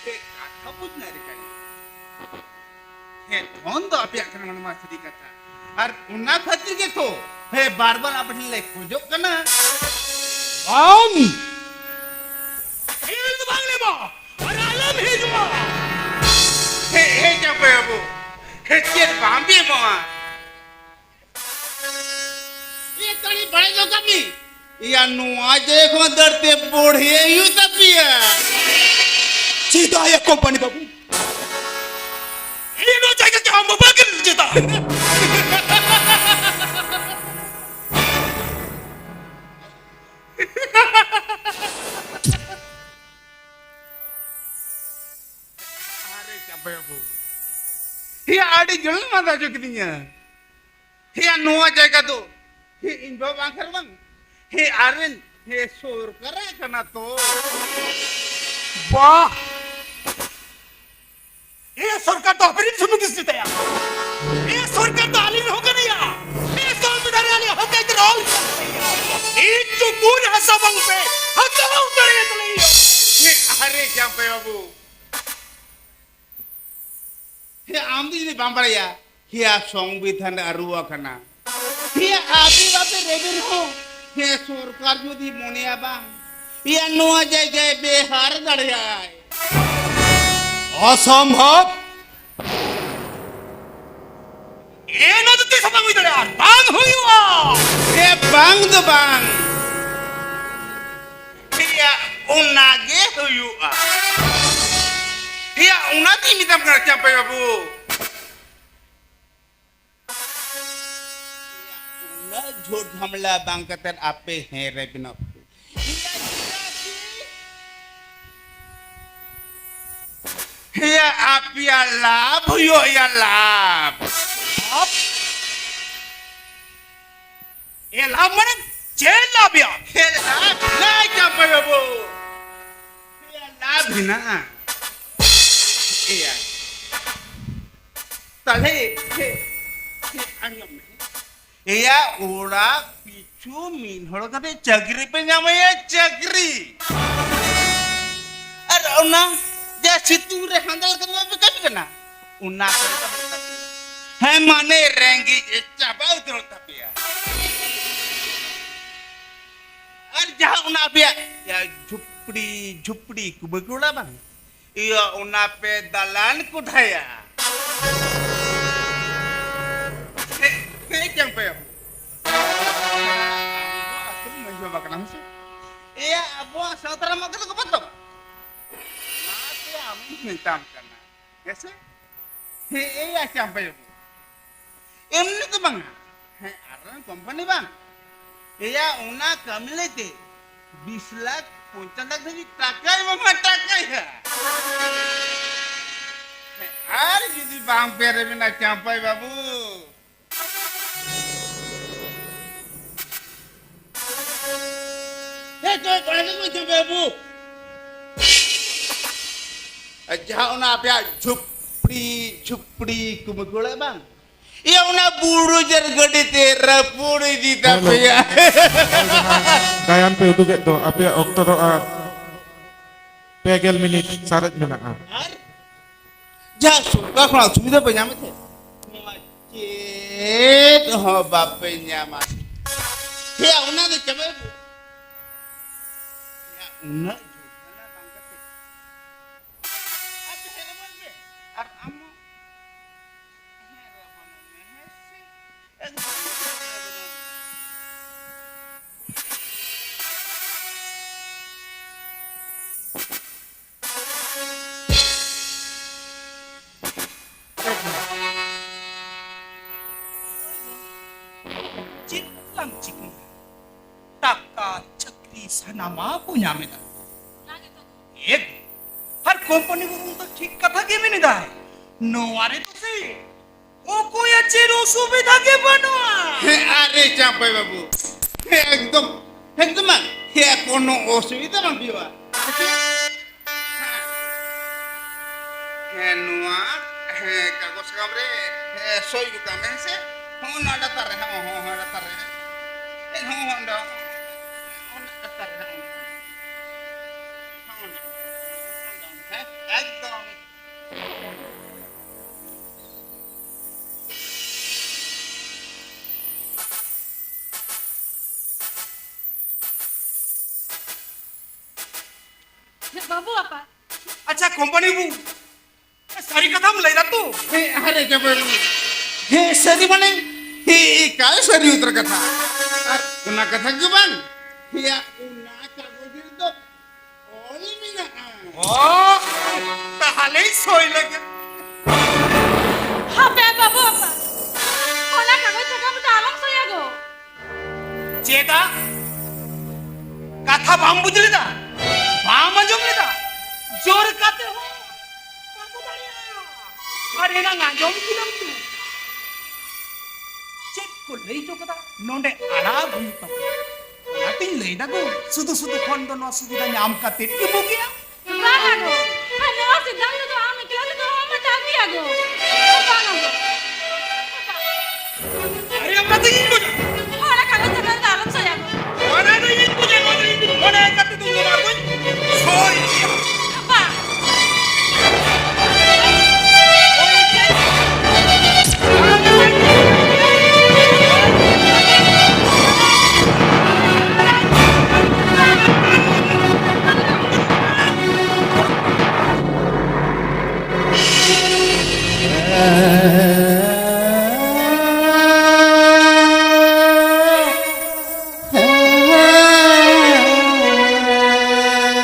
ᱦᱮ, ᱠᱟᱛᱷᱟ ᱵᱩᱡᱽ ᱱᱟ ᱨᱮ ᱠᱟᱹᱧ᱾ ᱦᱮ, ᱫᱷᱚᱱ ᱫᱚ ᱟᱯᱮᱭᱟᱜ ᱠᱟᱱᱟ, ᱚᱱᱟ ᱢᱟ ᱥᱟᱹᱨᱤ ᱠᱟᱛᱷᱟ᱾ ᱟᱨ ᱚᱱᱟ ᱠᱷᱟᱹᱛᱤᱨ ᱜᱮᱛᱚ, ᱦᱮ, ᱵᱟᱨ ᱵᱟᱨ ᱟᱯᱮ ᱴᱷᱮᱱ ᱞᱮ ᱠᱷᱚᱡᱚᱜ ᱠᱟᱱᱟ᱾ ᱵᱟᱝ! ᱦᱮ, ᱟᱞᱮ ᱫᱚ ᱵᱟᱝ ᱞᱮ ᱮᱢᱚᱜ᱾ ᱟᱨ ᱟᱞᱚᱢ ᱦᱤᱡᱩᱜᱼᱟ᱾ ᱦᱮ, ᱦᱮ, ᱪᱟᱯᱮ ᱵᱟᱹᱵᱩ, ᱦᱮ, ᱪᱮᱫ ᱵᱟᱢ ᱮᱢᱚᱜᱼᱟ? ᱮ ᱛᱟᱲᱤ ᱵᱟᱲᱟᱭ ᱫᱚ ᱠᱟᱹᱢᱤ᱾ ᱮᱭᱟ, ᱱᱚᱣᱟ ᱡᱟᱭᱜᱟ ᱠᱷᱚᱱ ᱫᱟᱹᱲ ᱛᱮ ᱵᱚᱲᱦᱮ ᱦᱩᱭᱩᱜ ᱛᱟᱯᱮᱭᱟ᱾ ᱪᱮᱫᱟᱜ ᱭᱟ ᱠᱳᱢᱯᱟᱱᱤ ᱵᱟᱹᱵᱩ? ᱮᱭᱟ, ᱱᱚᱣᱟ ᱡᱟᱭᱜᱟ ᱠᱤ ᱟᱢ ᱵᱟᱵᱟ ᱠᱤᱱ ᱪᱮᱫᱟᱜ? ᱟᱨᱮ ᱪᱟᱯᱮ ᱵᱟᱹᱵᱩ᱾ ᱮᱭᱟ, ᱟᱹᱰᱤ ᱡᱳᱨ ᱞᱟᱸᱫᱟ ᱦᱚᱪᱚ ᱠᱤᱫᱤᱧᱟ᱾ ᱦᱮᱭᱟ, ᱱᱚᱣᱟ ᱡᱟᱭᱜᱟ ᱫᱚ, ᱦᱮ, ᱤᱧ ᱵᱟᱵᱟ ᱵᱟᱝ ᱠᱷᱟᱱ ᱵᱟᱝ, ᱦᱮ, ᱟᱨᱮᱱ, ᱦᱮ, ᱥᱚᱨᱠᱟᱨᱟᱜ ᱠᱟᱱᱟ ᱛᱚ᱾ ᱵᱟᱦ! ᱦᱮ, ᱥᱚᱨᱠᱟᱨ ᱫᱚ ᱦᱟᱯᱮ ᱨᱤᱱ ᱥᱩᱢᱩᱝ ᱜᱮ ᱪᱮᱛᱟᱭᱟ᱾ ᱦᱮ, ᱥᱚᱨᱠᱟᱨ ᱫᱚ ᱟᱹᱞᱤᱧ ᱦᱚᱸ ᱠᱟᱱ ᱜᱮᱭᱟ᱾ ᱦᱮ, ᱥᱚᱝᱵᱤᱫᱷᱟᱱ ᱨᱮ ᱟᱹᱞᱤᱧ ᱦᱚᱸ ᱠᱟᱹᱡ ᱨᱚᱞ ᱠᱟᱱ ᱜᱮᱭᱟ᱾ ᱤᱧ ᱪᱩᱠᱩᱱ ᱦᱟᱥᱟ ᱵᱟᱝ ᱯᱮ ᱦᱟᱛᱟᱣ ᱫᱟᱲᱮᱭᱟᱛᱟᱞᱤᱧᱟ᱾ ᱦᱮ, ᱟᱨᱮ ᱪᱟᱢᱯᱮ ᱵᱟᱹᱵᱩ, ᱦᱮ, ᱟᱢ ᱫᱚ ᱡᱩᱫᱤ ᱵᱟᱢ ᱵᱟᱲᱟᱭᱟ, ᱦᱮᱭᱟ, ᱥᱚᱝᱵᱤᱫᱷᱟᱱ ᱨᱮ ᱟᱹᱨᱩ ᱟᱠᱟᱱᱟ᱾ ᱦᱮᱭᱟ, ᱟᱯᱮ ᱵᱟᱯᱮ ᱨᱮᱵᱮᱱ ᱨᱮᱦᱚᱸ, ᱦᱮ, ᱥᱚᱨᱠᱟᱨ ᱡᱩᱫᱤ ᱢᱚᱱᱮᱭᱟ ᱵᱟᱝ, ᱦᱮᱭᱟ, ᱱᱚᱣᱟ ᱡᱟᱭᱜᱟᱭ ᱵᱮᱦᱟᱨ ᱫᱟᱲᱮᱭᱟᱜᱼᱟᱭ᱾ ᱚᱥᱚᱢᱵᱷᱚᱵ᱾ ᱮ, ᱱᱚᱣᱟ ᱫᱚ ᱛᱤᱥ ᱦᱚᱸ ᱵᱟᱝ ᱦᱩᱭ ᱫᱟᱲᱮᱭᱟᱜᱼᱟ, ᱵᱟᱝ ᱦᱩᱭᱩᱜᱼᱟ᱾ ᱦᱮ, ᱵᱟᱝ ᱫᱚ ᱵᱟᱝ᱾ ᱦᱮᱭᱟ, ᱚᱱᱟ ᱜᱮ ᱦᱩᱭᱩᱜᱼᱟ᱾ ᱦᱮᱭᱟ, ᱚᱱᱟ ᱛᱤᱧ ᱢᱮᱛᱟᱢ ᱠᱟᱱᱟ, ᱪᱟᱢᱯᱟᱭ ᱵᱟᱹᱵᱩ᱾ ᱩᱱᱟᱹᱜ ᱡᱷᱩᱴ ᱡᱷᱟᱢᱮᱞᱟ ᱵᱟᱝ ᱠᱟᱛᱮ ᱟᱯᱮ ᱦᱮᱸ ᱨᱮ ᱵᱮᱱᱟᱣ ᱯᱮ᱾ ᱦᱮᱭᱟ, ᱟᱯᱮᱭᱟᱜ ᱞᱟᱵᱷ ᱦᱩᱭᱩᱜ ᱭᱟ, ᱞᱟᱵᱷ᱾ ᱞᱟᱵᱷ? ᱮ, ᱞᱟᱵᱷ ᱢᱟᱱᱮ ᱪᱮᱫ ᱞᱟᱵᱷ ᱭᱟ? ᱦᱮ, ᱞᱟᱵᱷ ᱦᱮᱱᱟᱜᱼᱟ, ᱪᱟᱢᱯᱟᱭ ᱵᱟᱹᱵᱩ᱾ ᱦᱮᱭᱟ, ᱞᱟᱵᱷ ᱦᱮᱱᱟᱜᱼᱟ᱾ ᱮᱭᱟ᱾ ᱛᱟᱦᱞᱮ, ᱦᱮ, ᱦᱮ, ᱟᱸᱡᱚᱢ ᱢᱮ᱾ ᱮᱭᱟ, ᱚᱲᱟᱜ ᱯᱤᱪᱷᱩ ᱢᱤᱫ ᱦᱚᱲ ᱠᱟᱛᱮ ᱪᱟᱹᱠᱨᱤ ᱯᱮ ᱧᱟᱢᱟᱭᱟ, ᱪᱟᱹᱠᱨᱤ᱾ ᱟᱨ ᱚᱱᱟ ᱡᱟ ᱥᱤᱛᱩᱝ ᱨᱮ ᱦᱟᱸᱫᱟᱞ ᱠᱟᱛᱮ ᱵᱟᱯᱮ ᱠᱟᱹᱢᱤ ᱠᱟᱱᱟ, ᱚᱱᱟ ᱠᱚᱨᱮ ᱫᱚ ᱵᱟᱯᱮ ᱠᱟᱹᱢᱤ᱾ ᱦᱮᱸ, ᱢᱟᱱᱮ ᱨᱮᱸᱜᱮᱡ ᱮ ᱪᱟᱵᱟ ᱩᱛᱟᱹᱨᱚᱜ ᱛᱟᱯᱮᱭᱟ᱾ ᱟᱨ ᱡᱟᱦᱟᱸ ᱚᱱᱟ ᱟᱯᱮᱭᱟᱜ, ᱭᱟ, ᱡᱷᱩᱯᱲᱤ, ᱡᱷᱩᱯᱲᱤ ᱠᱚ ᱵᱟᱠᱚ ᱚᱲᱟᱜ ᱵᱟᱝ? ᱤᱭᱟᱹ, ᱚᱱᱟ ᱯᱮ ᱫᱟᱞᱟᱱ ᱠᱚᱰᱷᱟᱭᱟ᱾ ᱦᱮ, ᱦᱮ, ᱪᱟᱢᱯᱟᱭ ᱵᱟᱹᱵᱩ᱾ ᱟᱢ ᱫᱚ ᱟᱹᱛᱩ ᱢᱟᱹᱡᱷᱤ ᱵᱟᱵᱟ ᱠᱟᱱᱟᱢ ᱥᱮ? ᱮᱭᱟ, ᱟᱵᱚᱣᱟᱜ ᱥᱟᱶᱛᱟ ᱨᱮ ᱢᱟ ᱠᱟᱛᱷᱟ ᱠᱚ ᱵᱟᱫ ᱫᱚ᱾ ᱚᱱᱟᱛᱮ ᱟᱢᱤᱧ ᱢᱮᱛᱟᱢ ᱠᱟᱱᱟ᱾ ᱦᱮᱸ ᱥᱮ? ᱦᱮᱸ, ᱮᱭᱟ, ᱪᱟᱢᱯᱟᱭ ᱵᱟᱹᱵᱩ᱾ ᱮᱢᱱᱤ ᱫᱚ ᱵᱟᱝᱟ᱾ ᱦᱮᱸ, ᱟᱨ ᱠᱳᱢᱯᱟᱱᱤ ᱵᱟᱝ᱾ ᱮᱭᱟ, ᱚᱱᱟ ᱠᱟᱹᱢᱤ ᱞᱟᱹᱭᱛᱮ ᱵᱤᱥ ᱞᱟᱠᱷ, ᱯᱚᱧᱪᱟᱥ ᱞᱟᱠᱷ ᱫᱷᱟᱹᱵᱤᱡ ᱴᱟᱠᱟᱭ ᱮᱢᱟᱢᱟ, ᱴᱟᱠᱟᱭ ᱦᱟᱸᱜ᱾ ᱦᱮᱸ, ᱟᱨ ᱡᱩᱫᱤ ᱵᱟᱝ ᱯᱮ ᱨᱮᱵᱮᱱᱟ ᱪᱟᱢᱯᱟᱭ ᱵᱟᱹᱵᱩ᱾ ᱦᱮᱸ, ᱛᱚ, ᱠᱚᱲᱟ ᱜᱤᱫᱽᱨᱟᱹ ᱪᱟᱢᱯᱟᱭ ᱵᱟᱹᱵᱩ᱾ ᱟᱨ ᱡᱟᱦᱟᱸ ᱚᱱᱟ ᱟᱯᱮᱭᱟᱜ ᱡᱷᱩᱯᱲᱤ, ᱡᱷᱩᱯᱲᱤ ᱠᱚ ᱢᱩᱠᱩᱲᱟ ᱵᱟᱝ? ᱤᱭᱟᱹ, ᱚᱱᱟ ᱵᱩᱨᱩ ᱡᱟᱹᱨ ᱜᱟᱹᱰᱤ ᱛᱮ ᱨᱟᱹᱯᱩᱫ ᱤᱫᱤ ᱛᱟᱯᱮᱭᱟ᱾ ᱜᱟᱭᱟᱱ ᱯᱮ ᱩᱫᱩᱜᱮᱫ ᱫᱚ, ᱟᱯᱮᱭᱟᱜ ᱚᱠᱛᱚ ᱫᱚ ᱟᱨ ᱯᱮ ᱜᱮᱞ ᱢᱤᱱᱤᱴ ᱥᱟᱨᱮᱡ ᱢᱮᱱᱟᱜᱼᱟ᱾ ᱟᱨ ᱡᱟᱦᱟᱸ ᱥᱚᱨᱠᱟᱨ ᱠᱷᱚᱱᱟᱜ ᱥᱩᱵᱤᱫᱷᱟ ᱯᱮ ᱧᱟᱢᱮᱫ ᱛᱟᱦᱮᱸᱫ, ᱱᱚᱣᱟ ᱪᱮᱫ ᱦᱚᱸ ᱵᱟᱯᱮ ᱧᱟᱢᱟ᱾ ᱦᱮᱸ, ᱚᱱᱟ ᱫᱚ ᱪᱟᱵᱟᱭ ᱯᱮ᱾ ᱦᱮᱸ, ᱩᱱᱟᱹᱜ ᱡᱷᱩᱴ ᱡᱷᱟᱢᱮᱞᱟ ᱵᱟᱝ ᱠᱟᱛᱮ ᱟᱯᱮ ᱦᱮᱨ ᱟᱵᱚᱱ ᱯᱮ᱾ ᱟᱨ ᱟᱢ ᱦᱚᱸ ᱦᱮᱨ ᱟᱵᱚᱱ ᱢᱮ, ᱦᱮᱸ ᱥᱮ? ᱮᱠᱫᱚᱢ ᱦᱮᱨ ᱟᱵᱚᱱ ᱢᱮ᱾ ᱪᱮᱫ ᱞᱟᱝ ᱪᱤᱠᱟᱹᱭᱟ? ᱴᱟᱠᱟ, ᱪᱟᱹᱠᱨᱤ ᱥᱟᱱᱟᱢᱟ ᱵᱚ ᱧᱟᱢ ᱮᱫᱟ᱾ ᱮ, ᱟᱨ ᱠᱳᱢᱯᱟᱱᱤ ᱵᱟᱹᱵᱩ ᱫᱚ ᱴᱷᱤᱠ ᱠᱟᱛᱷᱟ ᱜᱮ ᱢᱮᱱ ᱮᱫᱟᱭ᱾ ᱱᱚᱣᱟ ᱨᱮᱫᱚ ᱥᱮ ᱚᱠᱚᱭᱟᱜ ᱪᱮᱫ ᱚᱥᱩᱵᱤᱫᱷᱟ ᱜᱮ ᱵᱟᱹᱱᱩᱜᱼᱟ᱾ ᱦᱮᱸ, ᱟᱨᱮ ᱪᱟᱢᱯᱟᱭ ᱵᱟᱹᱵᱩ, ᱦᱮᱸ, ᱮᱠᱫᱚᱢ, ᱮᱠᱫᱚᱢ ᱵᱟᱝ᱾ ᱦᱮᱸ, ᱠᱳᱱᱳ ᱚᱥᱩᱵᱤᱫᱷᱟ ᱵᱟᱝ ᱦᱩᱭᱩᱜᱼᱟ᱾ ᱦᱮᱸ, ᱱᱚᱣᱟ, ᱦᱮᱸ, ᱠᱟᱜᱚᱡᱽ ᱥᱟᱠᱟᱢ ᱨᱮ, ᱦᱮᱸ, ᱥᱳᱭ ᱜᱚᱫ ᱠᱟᱜ ᱢᱮ, ᱦᱮᱸ ᱥᱮ? ᱦᱚᱸ, ᱚᱱᱟ ᱞᱟᱛᱟᱨ ᱨᱮ, ᱦᱚᱸ, ᱦᱚᱸ, ᱦᱚᱸ, ᱞᱟᱛᱟᱨ ᱨᱮ᱾ ᱦᱮᱸ, ᱦᱚᱸ, ᱦᱚᱸ, ᱚᱸᱰᱮ, ᱦᱚᱸ, ᱚᱱᱟ ᱞᱟᱛᱟᱨ ᱨᱮ, ᱦᱚᱸ, ᱦᱚᱸ, ᱦᱚᱸ, ᱦᱮᱸ, ᱮᱠᱫᱚᱢ᱾ ᱵᱟᱹᱵᱩ ᱟᱯᱟ᱾ ᱟᱪᱪᱷᱟ, ᱠᱳᱢᱯᱟᱱᱤ ᱵᱟᱹᱵᱩ, ᱥᱟᱹᱨᱤ ᱠᱟᱛᱷᱟᱢ ᱞᱟᱹᱭ ᱫᱟ ᱛᱚ? ᱦᱮᱸ, ᱟᱨᱮ ᱡᱟᱵᱟᱞ᱾ ᱦᱮᱸ, ᱥᱟᱹᱨᱤ ᱢᱟᱱᱮ? ᱦᱮᱸ, ᱮᱠᱟᱞ ᱥᱟᱹᱨᱤ ᱩᱛᱟᱹᱨ ᱠᱟᱛᱷᱟ᱾ ᱟᱨ ᱚᱱᱟ ᱠᱟᱛᱷᱟ ᱜᱮ ᱵᱟᱝ, ᱦᱮᱸᱭᱟ, ᱚᱱᱟ ᱠᱟᱜᱚᱡᱽ ᱨᱮᱫᱚ ᱚᱞ ᱢᱮᱱᱟᱜᱼᱟ᱾ ᱚ, ᱛᱟᱦᱞᱮ ᱥᱳᱭ ᱞᱮᱜᱮ᱾ ᱦᱟᱯᱮ ᱵᱟᱹᱵᱩ ᱟᱯᱟ, ᱚᱱᱟ ᱠᱟᱜᱚᱡᱽ ᱥᱟᱠᱟᱢ ᱨᱮᱫᱚ ᱟᱞᱚᱢ ᱥᱳᱭᱟ ᱜᱚ᱾ ᱪᱮᱫᱟᱜ? ᱠᱟᱛᱷᱟ ᱵᱟᱢ ᱵᱩᱡᱽ ᱞᱮᱫᱟ? ᱵᱟᱢ ᱟᱸᱡᱚᱢ ᱞᱮᱫᱟ? ᱡᱳᱨ ᱠᱟᱛᱮ ᱦᱚᱸ ᱵᱟᱠᱚ ᱫᱟᱲᱮᱭᱟᱜᱼᱟ᱾ ᱟᱨ ᱮᱱᱟᱝ ᱟᱸᱡᱚᱢ ᱠᱮᱫᱟᱢ ᱛᱚ, ᱪᱮᱫ ᱠᱚ ᱞᱟᱹᱭ ᱦᱚᱴᱚ ᱠᱟᱫᱟ? ᱱᱚᱰᱮ ᱟᱲᱟᱜ ᱦᱩᱭᱩᱜ ᱛᱟᱢᱟ᱾ ᱚᱱᱟᱛᱤᱧ ᱞᱟᱹᱭ ᱫᱟ ᱜᱳ, ᱥᱩᱫᱷᱩ ᱥᱩᱫᱷᱩ ᱠᱷᱚᱱ ᱫᱚ ᱱᱚᱣᱟ ᱥᱩᱵᱤᱫᱷᱟ ᱧᱟᱢ ᱠᱟᱛᱮ ᱜᱮ ᱵᱩᱜᱤᱭᱟ᱾ ᱵᱟᱝᱟ ᱜᱳ, ᱟᱨ ᱱᱚᱣᱟ ᱥᱤᱫᱽᱫᱷᱟᱱᱛᱚ ᱫᱚ ᱟᱢ ᱮᱠᱞᱟ ᱛᱮᱫᱚ ᱚᱦᱚᱢ ᱦᱟᱛᱟᱣ ᱠᱮᱭᱟ ᱜᱳ᱾ ᱵᱟᱝᱟ ᱜᱳ᱾ ᱟᱨᱮ, ᱚᱱᱟ ᱫᱚ ᱤᱧ ᱵᱩᱡᱟ᱾ ᱚᱱᱟ ᱠᱟᱜᱚᱡᱽ ᱥᱟᱠᱟᱢ ᱫᱚ ᱟᱞᱚᱢ ᱥᱳᱭᱟ ᱜᱳ᱾ ᱚᱱᱟ ᱫᱚ ᱤᱧ ᱵᱩᱡᱟ, ᱱᱚᱣᱟ ᱫᱚ ᱤᱧ ᱵᱩᱡᱟ᱾ ᱢᱚᱱᱮ ᱠᱟᱛᱮ ᱫᱚ ᱱᱚᱣᱟ ᱫᱚᱧ ᱥᱳᱭ ᱜᱮᱭᱟ᱾ ᱵᱟᱝ᱾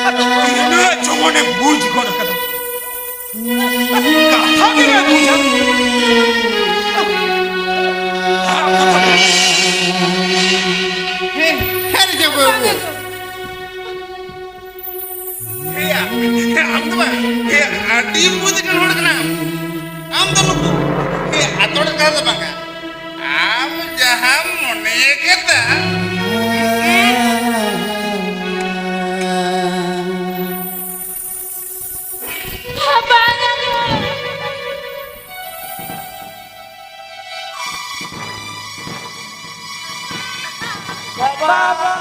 ᱟᱫᱚ ᱛᱤᱱᱟᱹᱜ ᱪᱚ ᱢᱚᱱᱮ ᱵᱩᱡᱽ ᱜᱚᱫ ᱠᱟᱫᱟ᱾ ᱠᱟᱛᱷᱟ ᱜᱮ ᱵᱟᱭ ᱵᱩᱡᱟ᱾ ᱦᱮᱸ, ᱦᱮᱸ ᱨᱮ ᱡᱮ ᱵᱟᱹᱵᱩ᱾ ᱦᱮᱸᱭᱟ, ᱟᱢ ᱫᱚ ᱵᱟᱝ, ᱦᱮᱸ, ᱟᱹᱰᱤ ᱵᱩᱡᱽ ᱟᱠᱟᱱ ᱦᱚᱲ ᱠᱟᱱᱟᱢ᱾ ᱟᱢ ᱫᱚ ᱱᱩᱠᱩ, ᱦᱮᱸ, ᱟᱛᱳ ᱦᱚᱲ ᱞᱮᱠᱟ ᱫᱚ ᱵᱟᱝᱟ᱾ ᱟᱢ ᱡᱟᱦᱟᱸᱢ ᱢᱚᱱᱮ ᱠᱮᱫᱟ᱾ ᱵᱟᱝᱟ ᱜᱳ, ᱵᱟᱵᱟ!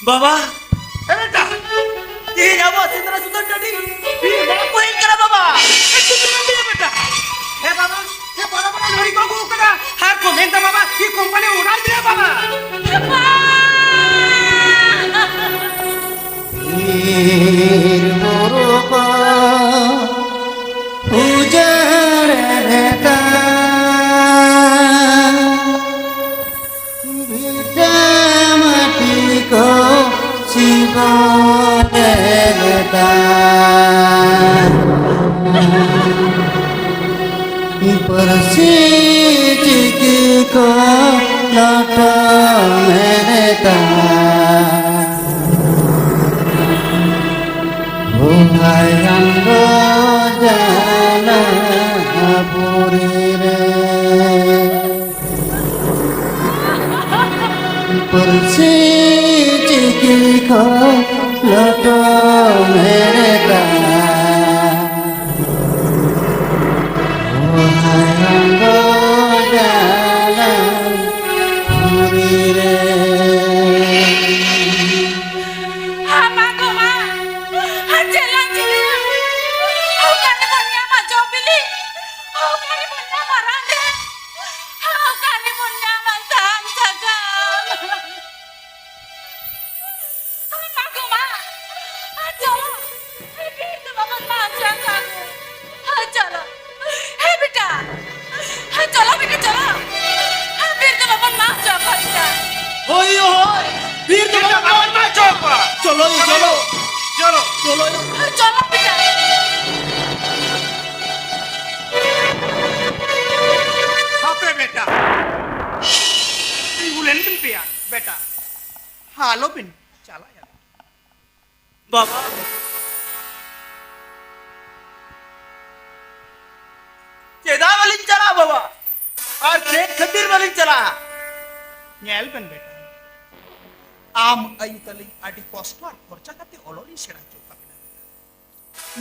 ᱵᱟᱵᱟ! ᱮ ᱵᱮᱴᱟ, ᱛᱮᱦᱮᱧ ᱟᱵᱚᱣᱟᱜ ᱥᱮᱸᱫᱽᱨᱟ ᱥᱩᱛᱟᱹᱱ ᱴᱟᱺᱰᱤ ᱵᱤᱨ ᱵᱟᱝ ᱠᱚ ᱦᱮᱡ ᱠᱟᱱᱟ ᱵᱟᱵᱟ᱾ ᱮ ᱪᱩᱯ ᱢᱮ ᱵᱮᱴᱟ᱾ ᱦᱮᱸ ᱵᱟᱵᱟ, ᱦᱮᱸ ᱵᱟᱵᱟ, ᱵᱟᱵᱟ, ᱞᱚᱨᱤ ᱠᱚ ᱟᱹᱜᱩ ᱟᱠᱟᱫᱟ᱾ ᱟᱨ ᱠᱚ ᱢᱮᱱᱫᱟ ᱵᱟᱵᱟ, ᱤᱧ ᱠᱳᱢᱯᱟᱱᱤ ᱚᱰᱟᱨ ᱫᱤᱭᱟ ᱵᱟᱵᱟ᱾ ᱵᱤᱨ ᱵᱩᱨᱩ ᱠᱚ ᱩᱡᱟᱹᱲ ᱮᱱᱮᱛᱟ, ᱵᱷᱤᱴᱟᱹ ᱢᱟᱹᱴᱤ ᱠᱚ ᱥᱤᱵᱚᱞ ᱮᱱᱮᱛᱟ᱾ ᱯᱟᱹᱨᱥᱤ ᱪᱤᱠᱤ ᱠᱚ ᱞᱚᱴᱚᱢ ᱮᱱᱮᱛᱟ᱾ ᱵᱚᱸᱜᱟᱭᱟᱱ ᱫᱚ ᱡᱟᱱᱟ ᱯᱩᱨᱤ ᱨᱮ᱾ ᱯᱟᱹᱨᱥᱤ ᱪᱤᱠᱤ ᱠᱚ ᱞᱚᱴᱚᱢ ᱮᱱᱮᱛᱟ᱾ ᱵᱚᱸᱜᱟᱭᱟᱱ ᱫᱚ ᱡᱟᱱᱟ ᱯᱩᱨᱤ ᱨᱮ᱾ ᱦᱟᱯᱟ ᱜᱚ ᱢᱟ, ᱟᱨ ᱪᱮᱫ ᱞᱟᱝ ᱪᱤᱠᱟᱹᱭᱟ? ᱚᱠᱟ ᱨᱮᱵᱚᱱ ᱧᱟᱢᱟ ᱡᱚ ᱵᱤᱞᱤ? ᱚᱠᱟ ᱨᱮᱵᱚᱱ ᱧᱟᱢᱟ ᱨᱟᱱ? ᱚᱠᱟ ᱨᱮᱵᱚᱱ ᱧᱟᱢᱟ ᱥᱟᱦᱟᱱ ᱥᱟᱠᱟᱢ? ᱦᱟᱯᱟ ᱜᱚ ᱢᱟ, ᱟᱨ ᱪᱚᱞᱚ, ᱵᱤᱨ ᱫᱚ ᱵᱟᱵᱚᱱ ᱢᱟᱜ ᱦᱚᱪᱚ ᱟᱠᱟᱫ᱾ ᱦᱮᱸ, ᱪᱚᱞᱚ᱾ ᱦᱮᱸ, ᱵᱮᱴᱟ᱾ ᱦᱮᱸ, ᱪᱚᱞᱚ, ᱵᱮᱴᱟ, ᱪᱚᱞᱚ᱾ ᱦᱮᱸ, ᱵᱤᱨ ᱫᱚ ᱵᱟᱵᱚᱱ ᱢᱟᱜ ᱦᱚᱪᱚ ᱟᱠᱚᱣᱟ, ᱵᱮᱴᱟ᱾ ᱦᱳᱭ, ᱦᱳᱭ᱾ ᱵᱤᱨ ᱫᱚ ᱵᱤᱨ ᱫᱚ ᱵᱟᱵᱚᱱ ᱵᱟᱵᱚᱱ ᱢᱟᱜ ᱦᱚᱪᱚ ᱟᱠᱚᱣᱟ᱾ ᱪᱚᱞᱚ, ᱪᱚᱞᱚ᱾ ᱪᱚᱞᱚ᱾ ᱦᱮᱸ, ᱪᱚᱞᱚ, ᱵᱮᱴᱟ᱾ ᱦᱟᱯᱮ, ᱵᱮᱴᱟ᱾ ᱛᱤᱸᱜᱩ ᱞᱮᱱ ᱵᱤᱱ ᱯᱮᱭᱟ, ᱵᱮᱴᱟ᱾ ᱟᱞᱚ ᱵᱤᱱ ᱪᱟᱞᱟᱜᱼᱟ᱾ ᱵᱟᱵᱟ, ᱪᱮᱫᱟᱜ ᱵᱟᱹᱞᱤᱧ ᱪᱟᱞᱟᱜᱼᱟ ᱵᱟᱵᱟ? ᱟᱨ ᱪᱮᱫ ᱠᱷᱟᱹᱛᱤᱨ ᱵᱟᱹᱞᱤᱧ ᱪᱟᱞᱟᱜᱼᱟ? ᱧᱮᱞ ᱵᱮᱱ ᱵᱮᱴᱟ, ᱟᱢ ᱟᱭᱳ ᱛᱟᱹᱞᱤᱧ ᱟᱹᱰᱤ ᱠᱚᱥᱴᱚ ᱟᱨ ᱠᱷᱚᱨᱪᱟ ᱠᱟᱛᱮ ᱚᱞᱚᱜ ᱞᱤᱧ ᱥᱮᱬᱟ ᱦᱚᱪᱚ ᱟᱠᱟᱫ ᱵᱮᱱᱟ᱾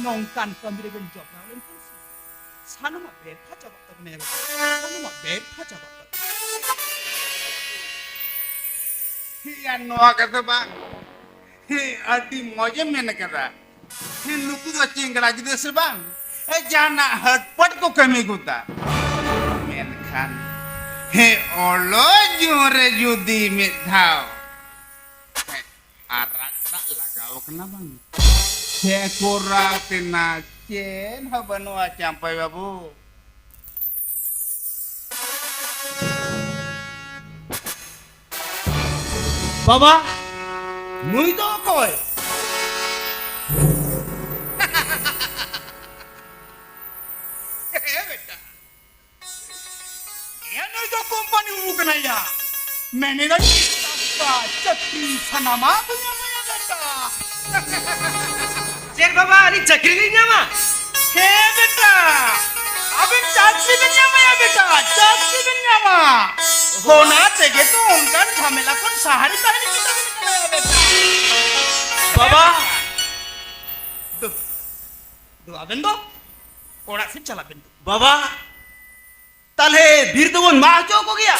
ᱱᱚᱝᱠᱟᱱ ᱠᱟᱹᱢᱤ ᱨᱮᱵᱮᱱ ᱡᱚᱯᱲᱟᱣ ᱞᱮᱱᱠᱷᱟᱱ ᱥᱮ ᱥᱟᱱᱟᱢᱟᱜ ᱵᱮᱨᱛᱷᱟ ᱪᱟᱵᱟᱜ ᱛᱟᱵᱮᱱᱟ ᱭᱟ ᱵᱟᱵᱟ, ᱥᱟᱱᱟᱢᱟᱜ ᱵᱮᱨᱛᱷᱟ ᱪᱟᱵᱟᱜ ᱛᱟᱵᱮᱱᱟ᱾ ᱦᱮᱸ, ᱟᱨ ᱱᱚᱣᱟ ᱠᱟᱛᱷᱟ ᱵᱟᱝ, ᱦᱮᱸ, ᱟᱹᱰᱤ ᱢᱚᱡᱮᱢ ᱢᱮᱱ ᱠᱟᱫᱟ᱾ ᱦᱮᱸ, ᱱᱩᱠᱩ ᱫᱚ ᱪᱮᱝᱜᱲᱟ ᱜᱤᱫᱽᱨᱟᱹ ᱥᱮ ᱵᱟᱝ? ᱦᱮᱸ, ᱡᱟᱦᱟᱱᱟᱜ ᱦᱟᱴᱯᱟᱴ ᱠᱚ ᱠᱟᱹᱢᱤ ᱜᱚᱫᱟ᱾ ᱢᱮᱱᱠᱷᱟᱱ, ᱦᱮᱸ, ᱚᱞᱚᱜ ᱡᱤᱭᱚᱱ ᱨᱮ ᱡᱩᱫᱤ ᱢᱤᱫ ᱫᱷᱟᱣ, ᱦᱮᱸ, ᱟᱨᱟᱜ ᱫᱟᱜ ᱞᱟᱜᱟᱣ ᱠᱟᱱᱟ ᱵᱟᱝ? ᱦᱮᱸ, ᱠᱚᱨᱟᱣ ᱛᱮᱱᱟᱜ ᱪᱮᱫ ᱦᱚᱸ ᱵᱟᱹᱱᱩᱜᱼᱟ, ᱪᱟᱢᱯᱟᱭ ᱵᱟᱹᱵᱩ᱾ ᱵᱟᱵᱟ, ᱱᱩᱭ ᱫᱚ ᱚᱠᱚᱭ? ᱦᱮᱸ ᱵᱮᱴᱟ, ᱮᱭᱟ, ᱱᱩᱭ ᱫᱚ ᱠᱳᱢᱯᱟᱱᱤ ᱵᱟᱹᱵᱩ ᱠᱟᱱᱟᱭ ᱭᱟ᱾ ᱢᱮᱱᱮᱫᱟᱹᱧ, ᱪᱟᱥ ᱵᱟᱥ, ᱪᱟᱹᱠᱨᱤ, ᱥᱟᱱᱟᱢᱟᱜ ᱵᱚᱱ ᱧᱟᱢᱟᱭᱟ ᱵᱮᱴᱟ᱾ ᱪᱮᱫ ᱵᱟᱵᱟ, ᱟᱹᱞᱤᱧ ᱪᱟᱹᱠᱨᱤ ᱞᱤᱧ ᱧᱟᱢᱟ? ᱦᱮᱸ ᱵᱮᱴᱟ, ᱟᱵᱮᱱ ᱪᱟᱹᱠᱨᱤ ᱵᱮᱱ ᱧᱟᱢᱟᱭᱟ ᱵᱮᱴᱟ, ᱪᱟᱹᱠᱨᱤ ᱵᱮᱱ ᱧᱟᱢᱟ᱾ ᱚᱱᱟ ᱛᱮᱜᱮ ᱛᱚ ᱚᱱᱠᱟᱱ ᱡᱷᱟᱢᱮᱞᱟ ᱠᱷᱚᱱ ᱥᱟᱦᱟᱨᱮ ᱛᱟᱦᱮᱱ ᱠᱟᱱᱟ ᱵᱮᱴᱟ᱾ ᱵᱟᱵᱟ᱾ ᱫᱩ, ᱫᱩ, ᱟᱵᱮᱱ ᱫᱚ ᱚᱲᱟᱜ ᱥᱮᱫ ᱪᱟᱞᱟᱜ ᱵᱮᱱ ᱫᱩ᱾ ᱵᱟᱵᱟ, ᱛᱟᱦᱞᱮ ᱵᱤᱨ ᱫᱚᱵᱚᱱ ᱢᱟᱜ ᱦᱚᱪᱚ ᱠᱚ ᱜᱮᱭᱟ?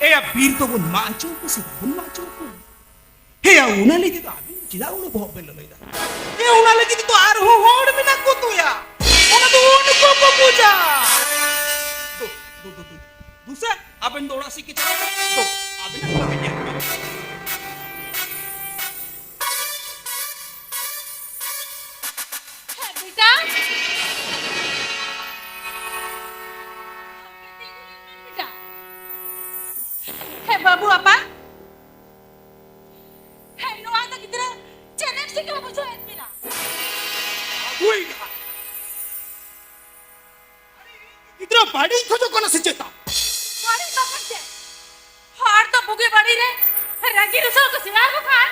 ᱮᱭᱟ, ᱵᱤᱨ ᱫᱚᱵᱚᱱ ᱢᱟᱜ ᱦᱚᱪᱚ ᱠᱚ ᱥᱮ ᱵᱟᱵᱚᱱ ᱢᱟᱜ ᱦᱚᱪᱚ ᱠᱚ? ᱦᱮᱭᱟ, ᱚᱱᱟ ᱞᱟᱹᱜᱤᱫ ᱫᱚ ᱟᱵᱮᱱ ᱪᱮᱫᱟᱜ ᱩᱱᱟᱹᱜ ᱵᱚᱦᱚᱜ ᱵᱮᱱ ᱞᱟᱹᱞᱟᱹᱭᱫᱟ? ᱦᱮᱸ, ᱚᱱᱟ ᱞᱟᱹᱜᱤᱫ ᱫᱚ ᱟᱨᱦᱚᱸ ᱦᱚᱲ ᱢᱮᱱᱟᱜ ᱠᱚ ᱛᱚᱭᱟ, ᱚᱱᱟ ᱫᱚ ᱩᱱᱠᱩ ᱠᱚ ᱵᱩᱡᱟ᱾ ᱫᱩ, ᱫᱩ, ᱫᱩ, ᱫᱩ, ᱫᱩ ᱥᱮ, ᱟᱵᱮᱱ ᱫᱚ ᱚᱲᱟᱜ ᱥᱮᱫ ᱜᱮ ᱪᱟᱞᱟᱜ ᱵᱮᱱ᱾ ᱫᱩ, ᱟᱵᱮᱱᱟᱜ ᱠᱟᱹᱢᱤ ᱧᱮᱞ ᱵᱮᱱ᱾ ᱦᱮᱸ, ᱵᱮᱴᱟ᱾ ᱵᱮᱴᱟ᱾ ᱦᱮᱸ, ᱵᱟᱹᱵᱩ ᱟᱯᱟ᱾ ᱦᱮᱸ, ᱱᱚᱣᱟ ᱫᱚ ᱜᱤᱫᱽᱨᱟᱹ ᱪᱮᱞᱮᱧᱡᱽ ᱛᱮᱜᱮ ᱵᱩᱡᱷᱟᱹᱣᱮᱫ ᱵᱮᱱᱟ᱾ ᱦᱩᱭ ᱱᱟ᱾ ᱜᱤᱫᱽᱨᱟᱹ ᱵᱟᱹᱲᱤᱡ ᱠᱷᱚᱡᱚᱜ ᱠᱟᱱᱟ ᱥᱮ ᱪᱮᱛᱟ? ᱵᱟᱹᱲᱤᱡ ᱵᱟᱠᱷᱟᱱ ᱪᱮᱫ? ᱦᱚᱲ ᱫᱚ ᱵᱩᱜᱤ ᱵᱟᱹᱲᱤᱡ ᱨᱮ ᱨᱟᱹᱜᱤ ᱨᱩᱥᱟᱹᱣ ᱠᱚ ᱥᱮᱬᱟ ᱟᱠᱚ ᱠᱷᱟᱱ,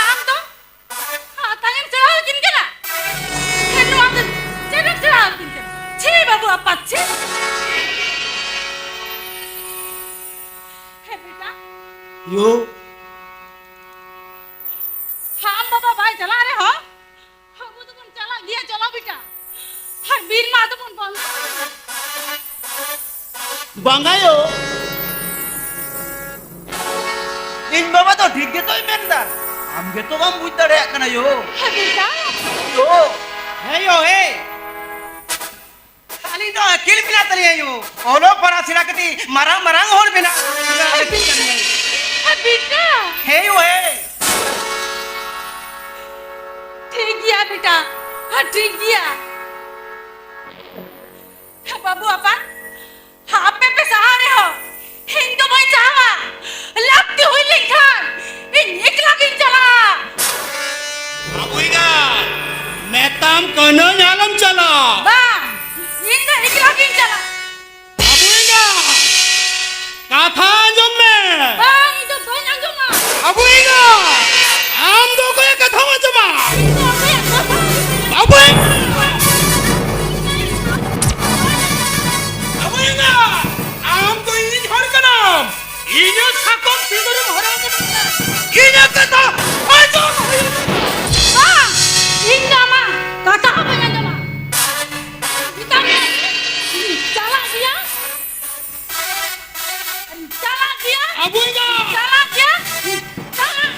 ᱟᱢ ᱫᱚ ᱦᱟᱛᱟᱝ ᱮᱢ ᱥᱮᱬᱟ ᱟᱹᱠᱤᱱ ᱠᱟᱱᱟ? ᱦᱮᱸ, ᱱᱚᱣᱟ ᱫᱚ ᱪᱮᱫ ᱮᱢ ᱥᱮᱬᱟ ᱟᱹᱠᱤᱱ ᱠᱟᱱᱟ? ᱪᱷᱤ ᱵᱟᱹᱵᱩ ᱟᱯᱟᱛ, ᱪᱷᱤ! ᱦᱮᱸ ᱵᱮᱴᱟ᱾ ᱭᱳ᱾ ᱟᱢ ᱵᱟᱝᱟ ᱭᱳ, ᱤᱧ ᱵᱟᱵᱟ ᱫᱚ ᱴᱷᱤᱠ ᱜᱮᱛᱚᱭ ᱢᱮᱱᱫᱟ, ᱟᱢ ᱜᱮᱛᱚ ᱵᱟᱢ ᱵᱩᱡᱽ ᱫᱟᱲᱮᱭᱟᱜ ᱠᱟᱱᱟ ᱭᱳ᱾ ᱦᱮᱸ ᱵᱮᱴᱟ᱾ ᱭᱳ᱾ ᱦᱮᱸ ᱭᱳ, ᱦᱮᱸ᱾ ᱟᱹᱞᱤᱧ ᱫᱚ ᱟᱹᱠᱤᱞ ᱢᱮᱱᱟᱜ ᱛᱟᱹᱞᱤᱧᱟ ᱭᱳ, ᱚᱞᱚᱜ ᱯᱟᱲᱦᱟᱜ ᱥᱮᱬᱟ ᱠᱟᱛᱮ ᱢᱟᱨᱟᱝ ᱢᱟᱨᱟᱝ ᱦᱚᱲ ᱵᱮᱱᱟᱜ᱾ ᱦᱮᱸ ᱵᱮᱴᱟ᱾ ᱦᱮᱸ ᱵᱮᱴᱟ᱾ ᱦᱮᱸ ᱭᱳ, ᱦᱮᱸ᱾ ᱴᱷᱤᱠ ᱜᱮᱭᱟ ᱵᱮᱴᱟ, ᱦᱮᱸ ᱴᱷᱤᱠ ᱜᱮᱭᱟ᱾ ᱵᱟᱹᱵᱩ ᱟᱯᱟ, ᱟᱯᱮ ᱯᱮ ᱥᱟᱦᱟᱣ ᱨᱮᱦᱚᱸ, ᱤᱧ ᱫᱚ ᱵᱟᱹᱧ ᱥᱟᱦᱟᱣᱟ᱾ ᱞᱟᱹᱠᱛᱤ ᱦᱩᱭ ᱞᱮᱱᱠᱷᱟᱱ, ᱤᱧ ᱮᱠᱞᱟ ᱜᱤᱧ ᱪᱟᱞᱟᱜᱼᱟ᱾ ᱵᱟᱹᱵᱩ ᱮᱸᱜᱟ, ᱢᱮᱛᱟᱢ ᱠᱟᱹᱱᱟᱹᱧ ᱟᱞᱚᱢ ᱪᱟᱞᱟᱜ᱾ ᱵᱟᱝ, ᱤᱧ ᱫᱚ ᱮᱠᱞᱟ ᱜᱤᱧ ᱪᱟᱞᱟᱜᱼᱟ᱾ ᱵᱟᱹᱵᱩ ᱮᱸᱜᱟ, ᱠᱟᱛᱷᱟ ᱟᱸᱡᱚᱢ ᱢᱮ᱾ ᱵᱟᱝ, ᱤᱧ ᱫᱚ ᱵᱟᱹᱧ ᱟᱸᱡᱚᱢᱟ᱾ ᱵᱟᱹᱵᱩ ᱮᱸᱜᱟ, ᱟᱢ ᱫᱚ ᱚᱠᱚᱭᱟᱜ ᱠᱟᱛᱷᱟᱢ ᱟᱸᱡᱚᱢᱟ? ᱤᱧ ᱫᱚ ᱚᱠᱚᱭᱟᱜ ᱠᱟᱛᱷᱟ ᱵᱟᱹᱵᱩ ᱮᱸᱜᱟ! ᱵᱟᱹᱵᱩ ᱮᱸᱜᱟ! ᱟᱢ ᱫᱚ ᱤᱧᱤᱡ ᱦᱚᱲ ᱠᱟᱱᱟᱢ᱾ ᱤᱧᱟᱹᱜ ᱥᱟᱠᱚᱢ ᱥᱤᱸᱫᱩᱨᱮᱢ ᱦᱚᱨᱚᱜ ᱟᱠᱟᱫᱟ᱾ ᱤᱧᱟᱹᱜ ᱠᱟᱛᱷᱟ ᱟᱸᱡᱚᱢ ᱦᱩᱭᱩᱜ ᱛᱟᱢᱟ᱾ ᱵᱟᱝ, ᱤᱧ ᱫᱚ ᱟᱢᱟᱜ ᱠᱟᱛᱷᱟ ᱦᱚᱸ ᱵᱟᱹᱧ ᱟᱸᱡᱚᱢᱟ᱾ ᱢᱮᱛᱟᱢ ᱠᱟᱹᱱᱟᱹᱧ, ᱤᱧ ᱪᱟᱞᱟᱜ ᱜᱮᱭᱟ᱾ ᱪᱟᱞᱟᱜ ᱜᱮᱭᱟ᱾ ᱟᱵᱚᱭᱮᱱᱟ᱾ ᱪᱟᱞᱟᱜ ᱜᱮᱭᱟ᱾ ᱪᱟᱞᱟᱜ᱾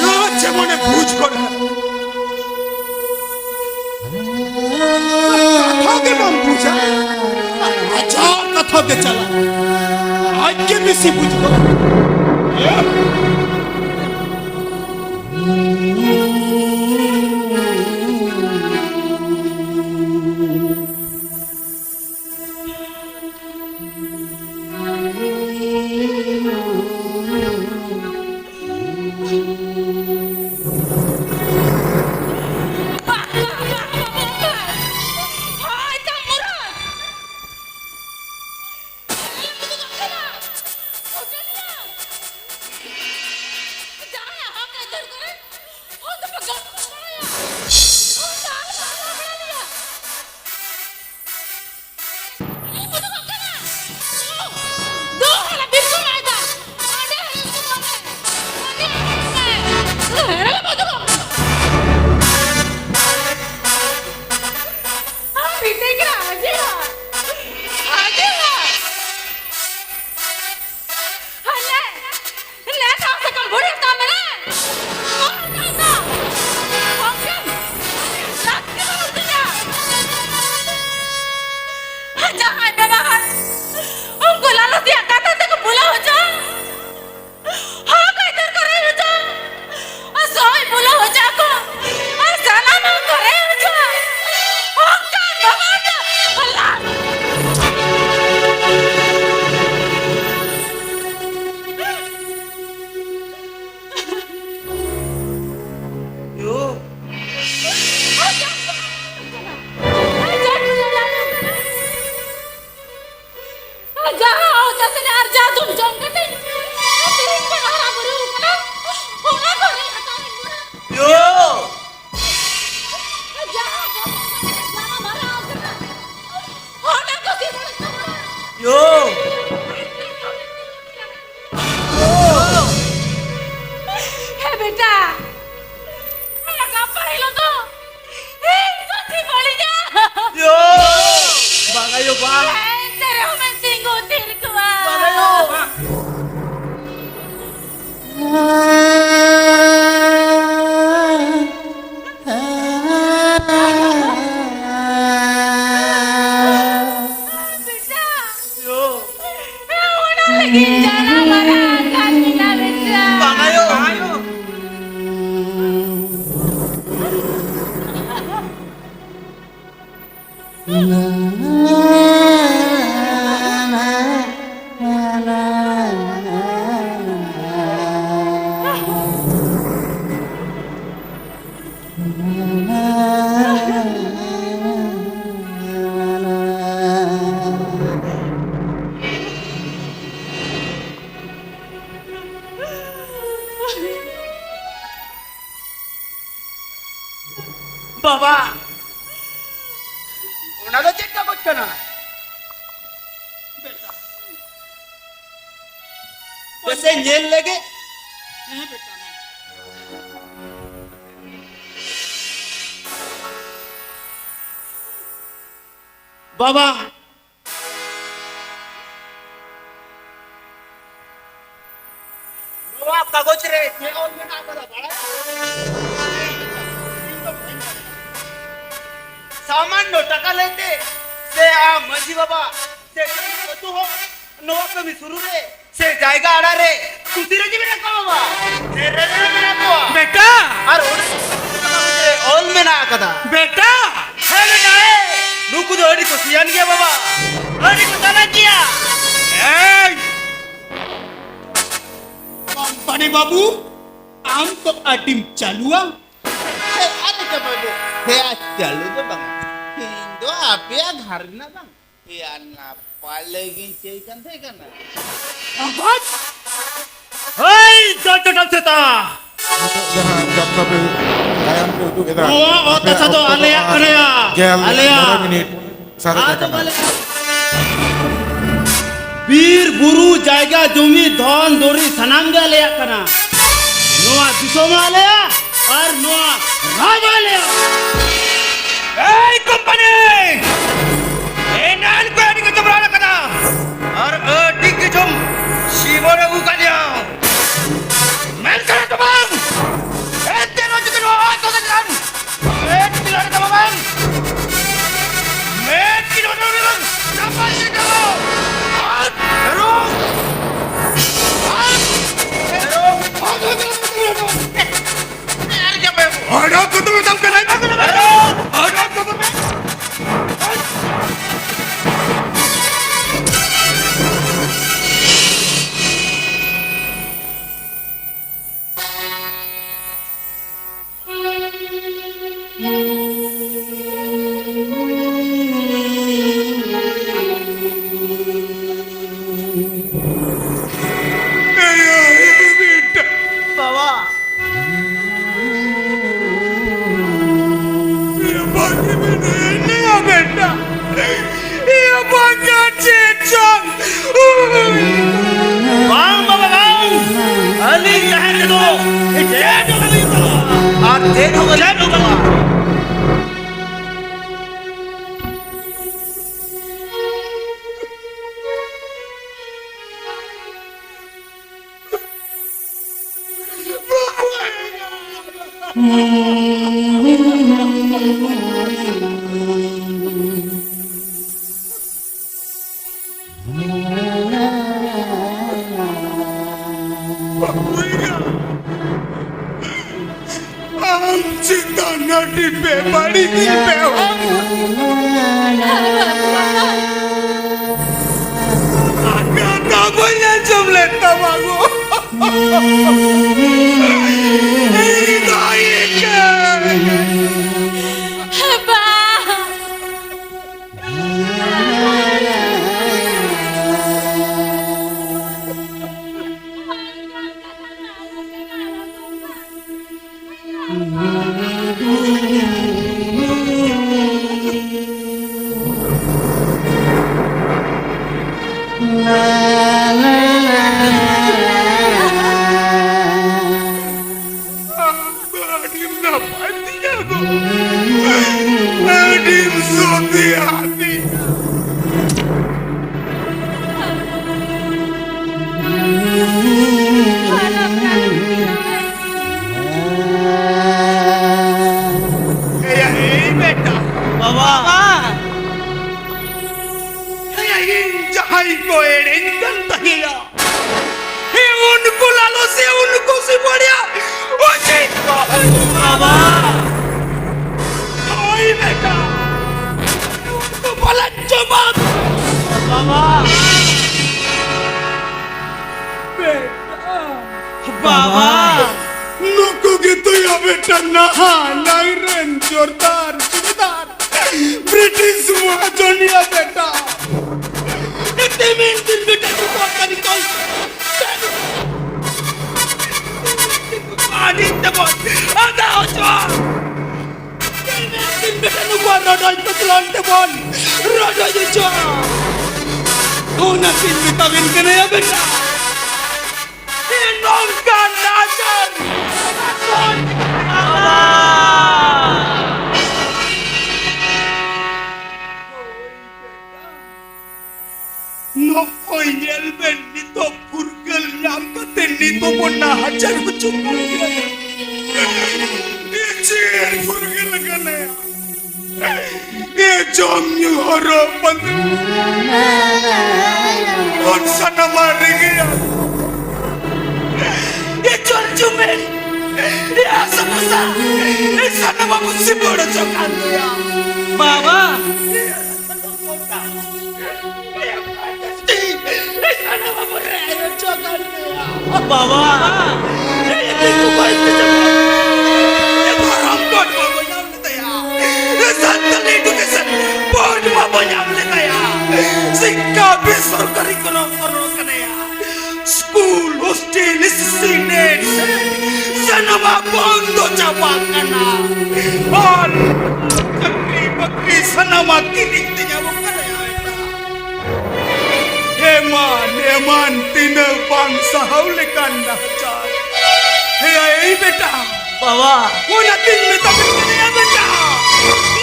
ᱱᱚᱣᱟ ᱡᱮᱢᱚᱱᱮ ᱵᱩᱡᱽ ᱜᱚᱫ᱾ ᱠᱟᱛᱷᱟ ᱜᱮ ᱵᱟᱢ ᱵᱩᱡᱟ᱾ ᱟᱡᱟᱜ ᱠᱟᱛᱷᱟ ᱜᱮ ᱪᱟᱞᱟᱜ᱾ ᱟᱡ ᱜᱮ ᱵᱮᱥᱤ ᱵᱩᱡᱽ ᱫᱚ᱾ ᱵᱮᱴᱟ, ᱜᱟᱯᱟ ᱦᱤᱞᱳᱜ ᱫᱚ ᱤᱧ ᱠᱚ ᱛᱤᱸᱜᱩ ᱞᱤᱧᱟ᱾ ᱭᱳ! ᱵᱟᱝ ᱟᱭᱳ, ᱵᱟᱝ᱾ ᱮᱱᱛᱮ ᱨᱮᱦᱚᱸ ᱢᱮ ᱛᱤᱸᱜᱩ ᱛᱷᱤᱨ ᱠᱚᱜᱼᱟ᱾ ᱵᱟᱝ ᱟᱭᱳ᱾ ᱵᱮᱴᱟ, ᱭᱳ! ᱚᱱᱟ ᱞᱟᱹᱜᱤᱫ ᱡᱟᱱᱟᱢ ᱟᱨ ᱦᱟᱨᱟᱜ ᱠᱟᱱ ᱢᱮᱱᱟᱜ ᱵᱮᱴᱟ᱾ ᱵᱟᱝ ᱟᱭᱳ᱾ ᱵᱟᱵᱟ, ᱚᱱᱟ ᱫᱚ ᱪᱮᱫ ᱠᱟᱜᱚᱡᱽ ᱠᱟᱱᱟ? ᱵᱮᱴᱟ, ᱯᱮᱥᱮ ᱧᱮᱞ ᱞᱮᱜᱮ᱾ ᱦᱮᱸ ᱵᱮᱴᱟ, ᱦᱮᱸ᱾ ᱵᱟᱵᱟ, ᱱᱚᱣᱟ ᱠᱟᱜᱚᱡᱽ ᱨᱮ ᱪᱮᱫ ᱚᱞ ᱢᱮᱱᱟᱜ ᱟᱠᱟᱫᱟ ᱵᱟᱲᱟᱭ? ᱥᱟᱢᱟᱱᱱᱚ ᱴᱟᱠᱟ ᱞᱟᱹᱭᱛᱮ ᱥᱮ ᱟᱢ ᱢᱟᱹᱡᱷᱤ ᱵᱟᱵᱟ ᱥᱮ ᱟᱹᱛᱩ ᱦᱚᱲ ᱱᱚᱣᱟ ᱠᱟᱹᱢᱤ ᱥᱩᱨᱩ ᱨᱮ ᱥᱮ ᱡᱟᱭᱜᱟ ᱟᱲᱟ ᱨᱮ ᱠᱩᱥᱤ ᱨᱟᱹᱡᱤ ᱢᱮᱱᱟᱜ ᱠᱚᱣᱟ ᱵᱟᱵᱟ? ᱥᱮ ᱨᱟᱹᱡᱤ ᱢᱮᱱᱟᱜ ᱠᱚᱣᱟ? ᱵᱮᱴᱟ! ᱟᱨ ᱚᱱᱟ ᱠᱟᱜᱚᱡᱽ ᱨᱮ ᱚᱞ ᱢᱮᱱᱟᱜ ᱟᱠᱟᱫᱟ᱾ ᱵᱮᱴᱟ! ᱦᱮᱸ ᱵᱮᱴᱟ, ᱦᱮᱸ᱾ ᱱᱩᱠᱩ ᱫᱚ ᱟᱹᱰᱤ ᱠᱚ ᱥᱤᱭᱟᱱ ᱜᱮᱭᱟ ᱵᱟᱵᱟ, ᱟᱹᱰᱤ ᱠᱚ ᱪᱟᱞᱟᱠ ᱜᱮᱭᱟ᱾ ᱮᱭ! ᱠᱚᱢᱯᱟᱱᱤ ᱵᱟᱹᱵᱩ, ᱟᱢ ᱛᱚ ᱟᱹᱰᱤᱢ ᱪᱟᱹᱞᱩᱣᱟ᱾ ᱦᱮᱸ, ᱟᱨ ᱪᱟᱹᱞᱩ ᱫᱚ ᱵᱟᱝ᱾ ᱤᱧ ᱫᱚ ᱟᱯᱮᱭᱟᱜ ᱜᱷᱟᱨ ᱨᱮᱱᱟᱜ ᱵᱟᱝ᱾ ᱮᱭᱟ, ᱱᱟᱯᱟᱭ ᱞᱟᱹᱜᱤᱫ ᱪᱟᱹᱭ ᱠᱟᱱ ᱛᱟᱦᱮᱸ ᱠᱟᱱᱟ᱾ ᱟᱵᱟᱡ! ᱦᱟᱹᱭ, ᱡᱚᱡᱚ ᱰᱟᱞ ᱥᱮᱛᱟ! ᱱᱤᱛᱚᱜ ᱡᱟᱦᱟᱸ ᱡᱟᱛᱨᱟ ᱯᱮ ᱜᱟᱭᱟᱱ ᱯᱮ ᱩᱫᱩᱜ ᱮᱫᱟ, ᱱᱚᱣᱟ ᱚᱛ ᱟᱯᱮᱭᱟᱜ ᱦᱟᱥᱟ ᱫᱚ ᱚᱠᱛᱚ ᱟᱞᱮᱭᱟᱜ ᱟᱨ ᱠᱟᱱᱟ᱾ ᱜᱮᱞ ᱟᱞᱮᱭᱟᱜ᱾ ᱢᱚᱬᱮ ᱢᱤᱱᱤᱴ ᱥᱟᱨᱮᱡ ᱟᱫᱚ ᱟᱠᱟᱱᱟ᱾ ᱵᱚᱞᱮ ᱵᱤᱨ ᱵᱩᱨᱩ ᱡᱟᱭᱜᱟ ᱡᱚᱢᱤ ᱫᱷᱚᱱ ᱫᱚᱨᱤ ᱥᱟᱱᱟᱢ ᱜᱮ ᱟᱞᱮᱭᱟᱜ ᱠᱟᱱᱟ᱾ ᱱᱚᱣᱟ ᱫᱤᱥᱚᱢ ᱟᱞᱮᱭᱟ ᱟᱨ ᱱᱚᱣᱟ ᱨᱟᱡᱽ ᱟᱞᱮᱭᱟ᱾ ᱮᱭ ᱠᱳᱢᱯᱟᱱᱤ! ᱮᱱᱟᱱ ᱠᱷᱚᱱ ᱟᱹᱰᱤ ᱜᱮ ᱡᱚᱵᱽᱨᱟ ᱟᱠᱟᱱᱟ ᱟᱨ ᱟᱹᱰᱤ ᱠᱤᱪᱷᱩᱢ ᱥᱤᱵᱚᱱ ᱟᱹᱜᱩ ᱠᱟᱫᱮᱭᱟ᱾ ᱢᱮᱱᱠᱷᱟᱱ ᱫᱚ ᱵᱟᱝ! ᱮᱱᱛᱮ ᱨᱮᱦᱚᱸ ᱡᱩᱫᱤ ᱱᱚᱣᱟ ᱟᱥ ᱦᱚᱸ ᱛᱟᱦᱮᱸ ᱠᱷᱟᱱ, ᱢᱮᱫ ᱠᱤᱞᱳ ᱨᱮ ᱫᱚ ᱵᱟᱝ! ᱢᱮᱫ ᱠᱤᱞᱳ ᱨᱮ ᱵᱟᱝ! ᱱᱟᱯᱟᱭ ᱜᱮ ᱠᱟᱱᱟ! ᱟᱨ ᱮᱨᱚᱜ! ᱟᱨ ᱮᱨᱚᱜ! ᱚᱰᱚᱠ ᱠᱚᱫᱚ ᱢᱮᱛᱟᱢ ᱠᱟᱱᱟ! ᱚᱰᱚᱠ ᱠᱚᱫᱚ ᱢᱮ! ᱵᱟᱵᱟ! ᱮ ᱵᱟᱝ, ᱮ ᱵᱟᱝ, ᱪᱮᱫ ᱪᱚᱝ? ᱵᱟᱝ ᱵᱟᱵᱟ, ᱵᱟᱝ! ᱟᱹᱞᱤᱧ ᱛᱟᱦᱮᱸ ᱛᱮᱫᱚ ᱪᱮᱫ ᱦᱚᱸ ᱵᱟᱹᱞᱤᱧ ᱪᱟᱞᱟᱜᱼᱟ᱾ ᱟᱨ ᱪᱮᱫ ᱦᱚᱸ ᱵᱟᱹᱞᱤᱧ ᱪᱟᱞᱟᱜᱼᱟ᱾ ᱟᱢ ᱪᱮᱛᱟᱱ ᱟᱹᱰᱤ ᱵᱮᱵᱟᱹᱲᱤᱡ ᱤᱧ ᱵᱮᱣᱦᱟᱨ ᱠᱟᱛᱷᱟ ᱵᱟᱹᱧ ᱟᱸᱡᱚᱢ ᱞᱮᱫ ᱛᱟᱢᱟ ᱜᱳ᱾ ᱤᱧ ᱫᱚ ᱤᱧ ᱜᱮ᱾ ᱵᱟ᱾ ᱜᱮᱛᱚᱭᱟ ᱵᱮᱴᱟ ᱱᱟᱦᱟᱜ ᱨᱮᱱ ᱡᱳᱨᱫᱟᱨ ᱡᱳᱨᱫᱟᱨ ᱵᱨᱤᱴᱤᱥ ᱢᱚᱦᱟᱡᱚᱱᱤᱭᱟ ᱵᱮᱴᱟ᱾ ᱮᱛᱮ ᱢᱮᱱᱛᱮ ᱵᱮᱴᱟ ᱱᱩᱠᱩᱣᱟᱜ ᱠᱟᱹᱢᱤ ᱠᱚ ᱟᱹᱰᱤ ᱛᱮᱵᱚᱱ ᱟᱫᱟ ᱦᱚᱪᱚᱜᱼᱟ᱾ ᱮᱛᱮ ᱢᱮᱱᱛᱮ ᱵᱮᱴᱟ ᱱᱩᱠᱩᱣᱟᱜ ᱨᱚᱰᱚᱡ ᱠᱚᱪᱞᱚᱱ ᱛᱮᱵᱚᱱ ᱨᱚᱰᱚᱡ ᱦᱚᱪᱚᱜᱼᱟ᱾ ᱚᱱᱟᱛᱤᱧ ᱢᱮᱛᱟᱵᱤᱱ ᱠᱟᱱᱟᱭᱟ ᱵᱮᱴᱟ᱾ ᱱᱚᱝᱠᱟᱱ ᱱᱟᱪᱟᱨ ᱱᱚᱜᱼᱚᱭ ᱧᱮᱞ ᱵᱮᱱ, ᱱᱤᱛᱚᱜ ᱯᱷᱩᱨᱜᱟᱹᱞ ᱧᱟᱢ ᱠᱟᱛᱮ ᱱᱤᱛᱚᱜ ᱵᱚᱱ ᱱᱟᱦᱟᱪᱟᱨ ᱦᱚᱪᱚ ᱠᱟᱱ ᱜᱮᱭᱟ᱾ ᱪᱮᱫ ᱯᱷᱩᱨᱜᱟᱹᱞ ᱠᱟᱱᱟ? ᱮ ᱡᱚᱢ ᱧᱩ ᱦᱚᱨᱚᱜ ᱵᱟᱸᱫᱮ, ᱚᱱ ᱥᱟᱱᱟᱢᱟᱜ ᱨᱮᱸᱜᱮᱡ ᱟᱨ ᱮ ᱡᱚᱢ ᱧᱩ ᱢᱮ, ᱮ ᱟᱥᱟ ᱵᱷᱚᱨᱥᱟ, ᱮ ᱥᱟᱱᱟᱢᱟᱜ ᱵᱚᱱ ᱥᱤᱵᱚᱲ ᱦᱚᱪᱚ ᱠᱟᱱ ᱜᱮᱭᱟ᱾ ᱵᱟᱵᱟ! ᱵᱟᱵᱟ! ᱥᱟᱱᱛᱟᱞᱤ education board ᱵᱟᱵᱚ ᱧᱟᱢ ᱞᱮᱫᱟᱭᱟ᱾ ᱥᱤᱠᱠᱷᱟ ᱵᱮᱥᱚᱨᱠᱟᱨᱤ ᱠᱚᱨᱚ ᱠᱚᱨᱚ ᱠᱟᱱᱟᱭᱟ᱾ School, hostel, S S C, NET, SET, ᱥᱟᱱᱟᱢᱟᱜ ᱵᱚᱱᱫᱚ ᱪᱟᱵᱟᱜ ᱠᱟᱱᱟ᱾ ᱟᱨ ᱪᱟᱹᱠᱨᱤ ᱵᱟᱹᱠᱨᱤ ᱥᱟᱱᱟᱢᱟᱜ ᱠᱤᱨᱤᱧ ᱛᱮ ᱧᱟᱢᱚᱜ ᱠᱟᱱᱟ᱾ ᱮᱢᱟᱱ ᱮᱢᱟᱱ ᱛᱤᱱᱟᱹᱜ ᱵᱟᱝ ᱥᱟᱦᱟᱣ ᱞᱮᱠᱟᱱ ᱱᱟᱦᱟᱪᱟᱨ᱾ ᱦᱮ ᱟᱭ ᱵᱮᱴᱟ, ᱵᱟᱵᱟ᱾ ᱚᱱᱟᱛᱤᱧ ᱢᱮᱛᱟ ᱯᱮ ᱠᱟᱱᱟ ᱵᱮᱴᱟ,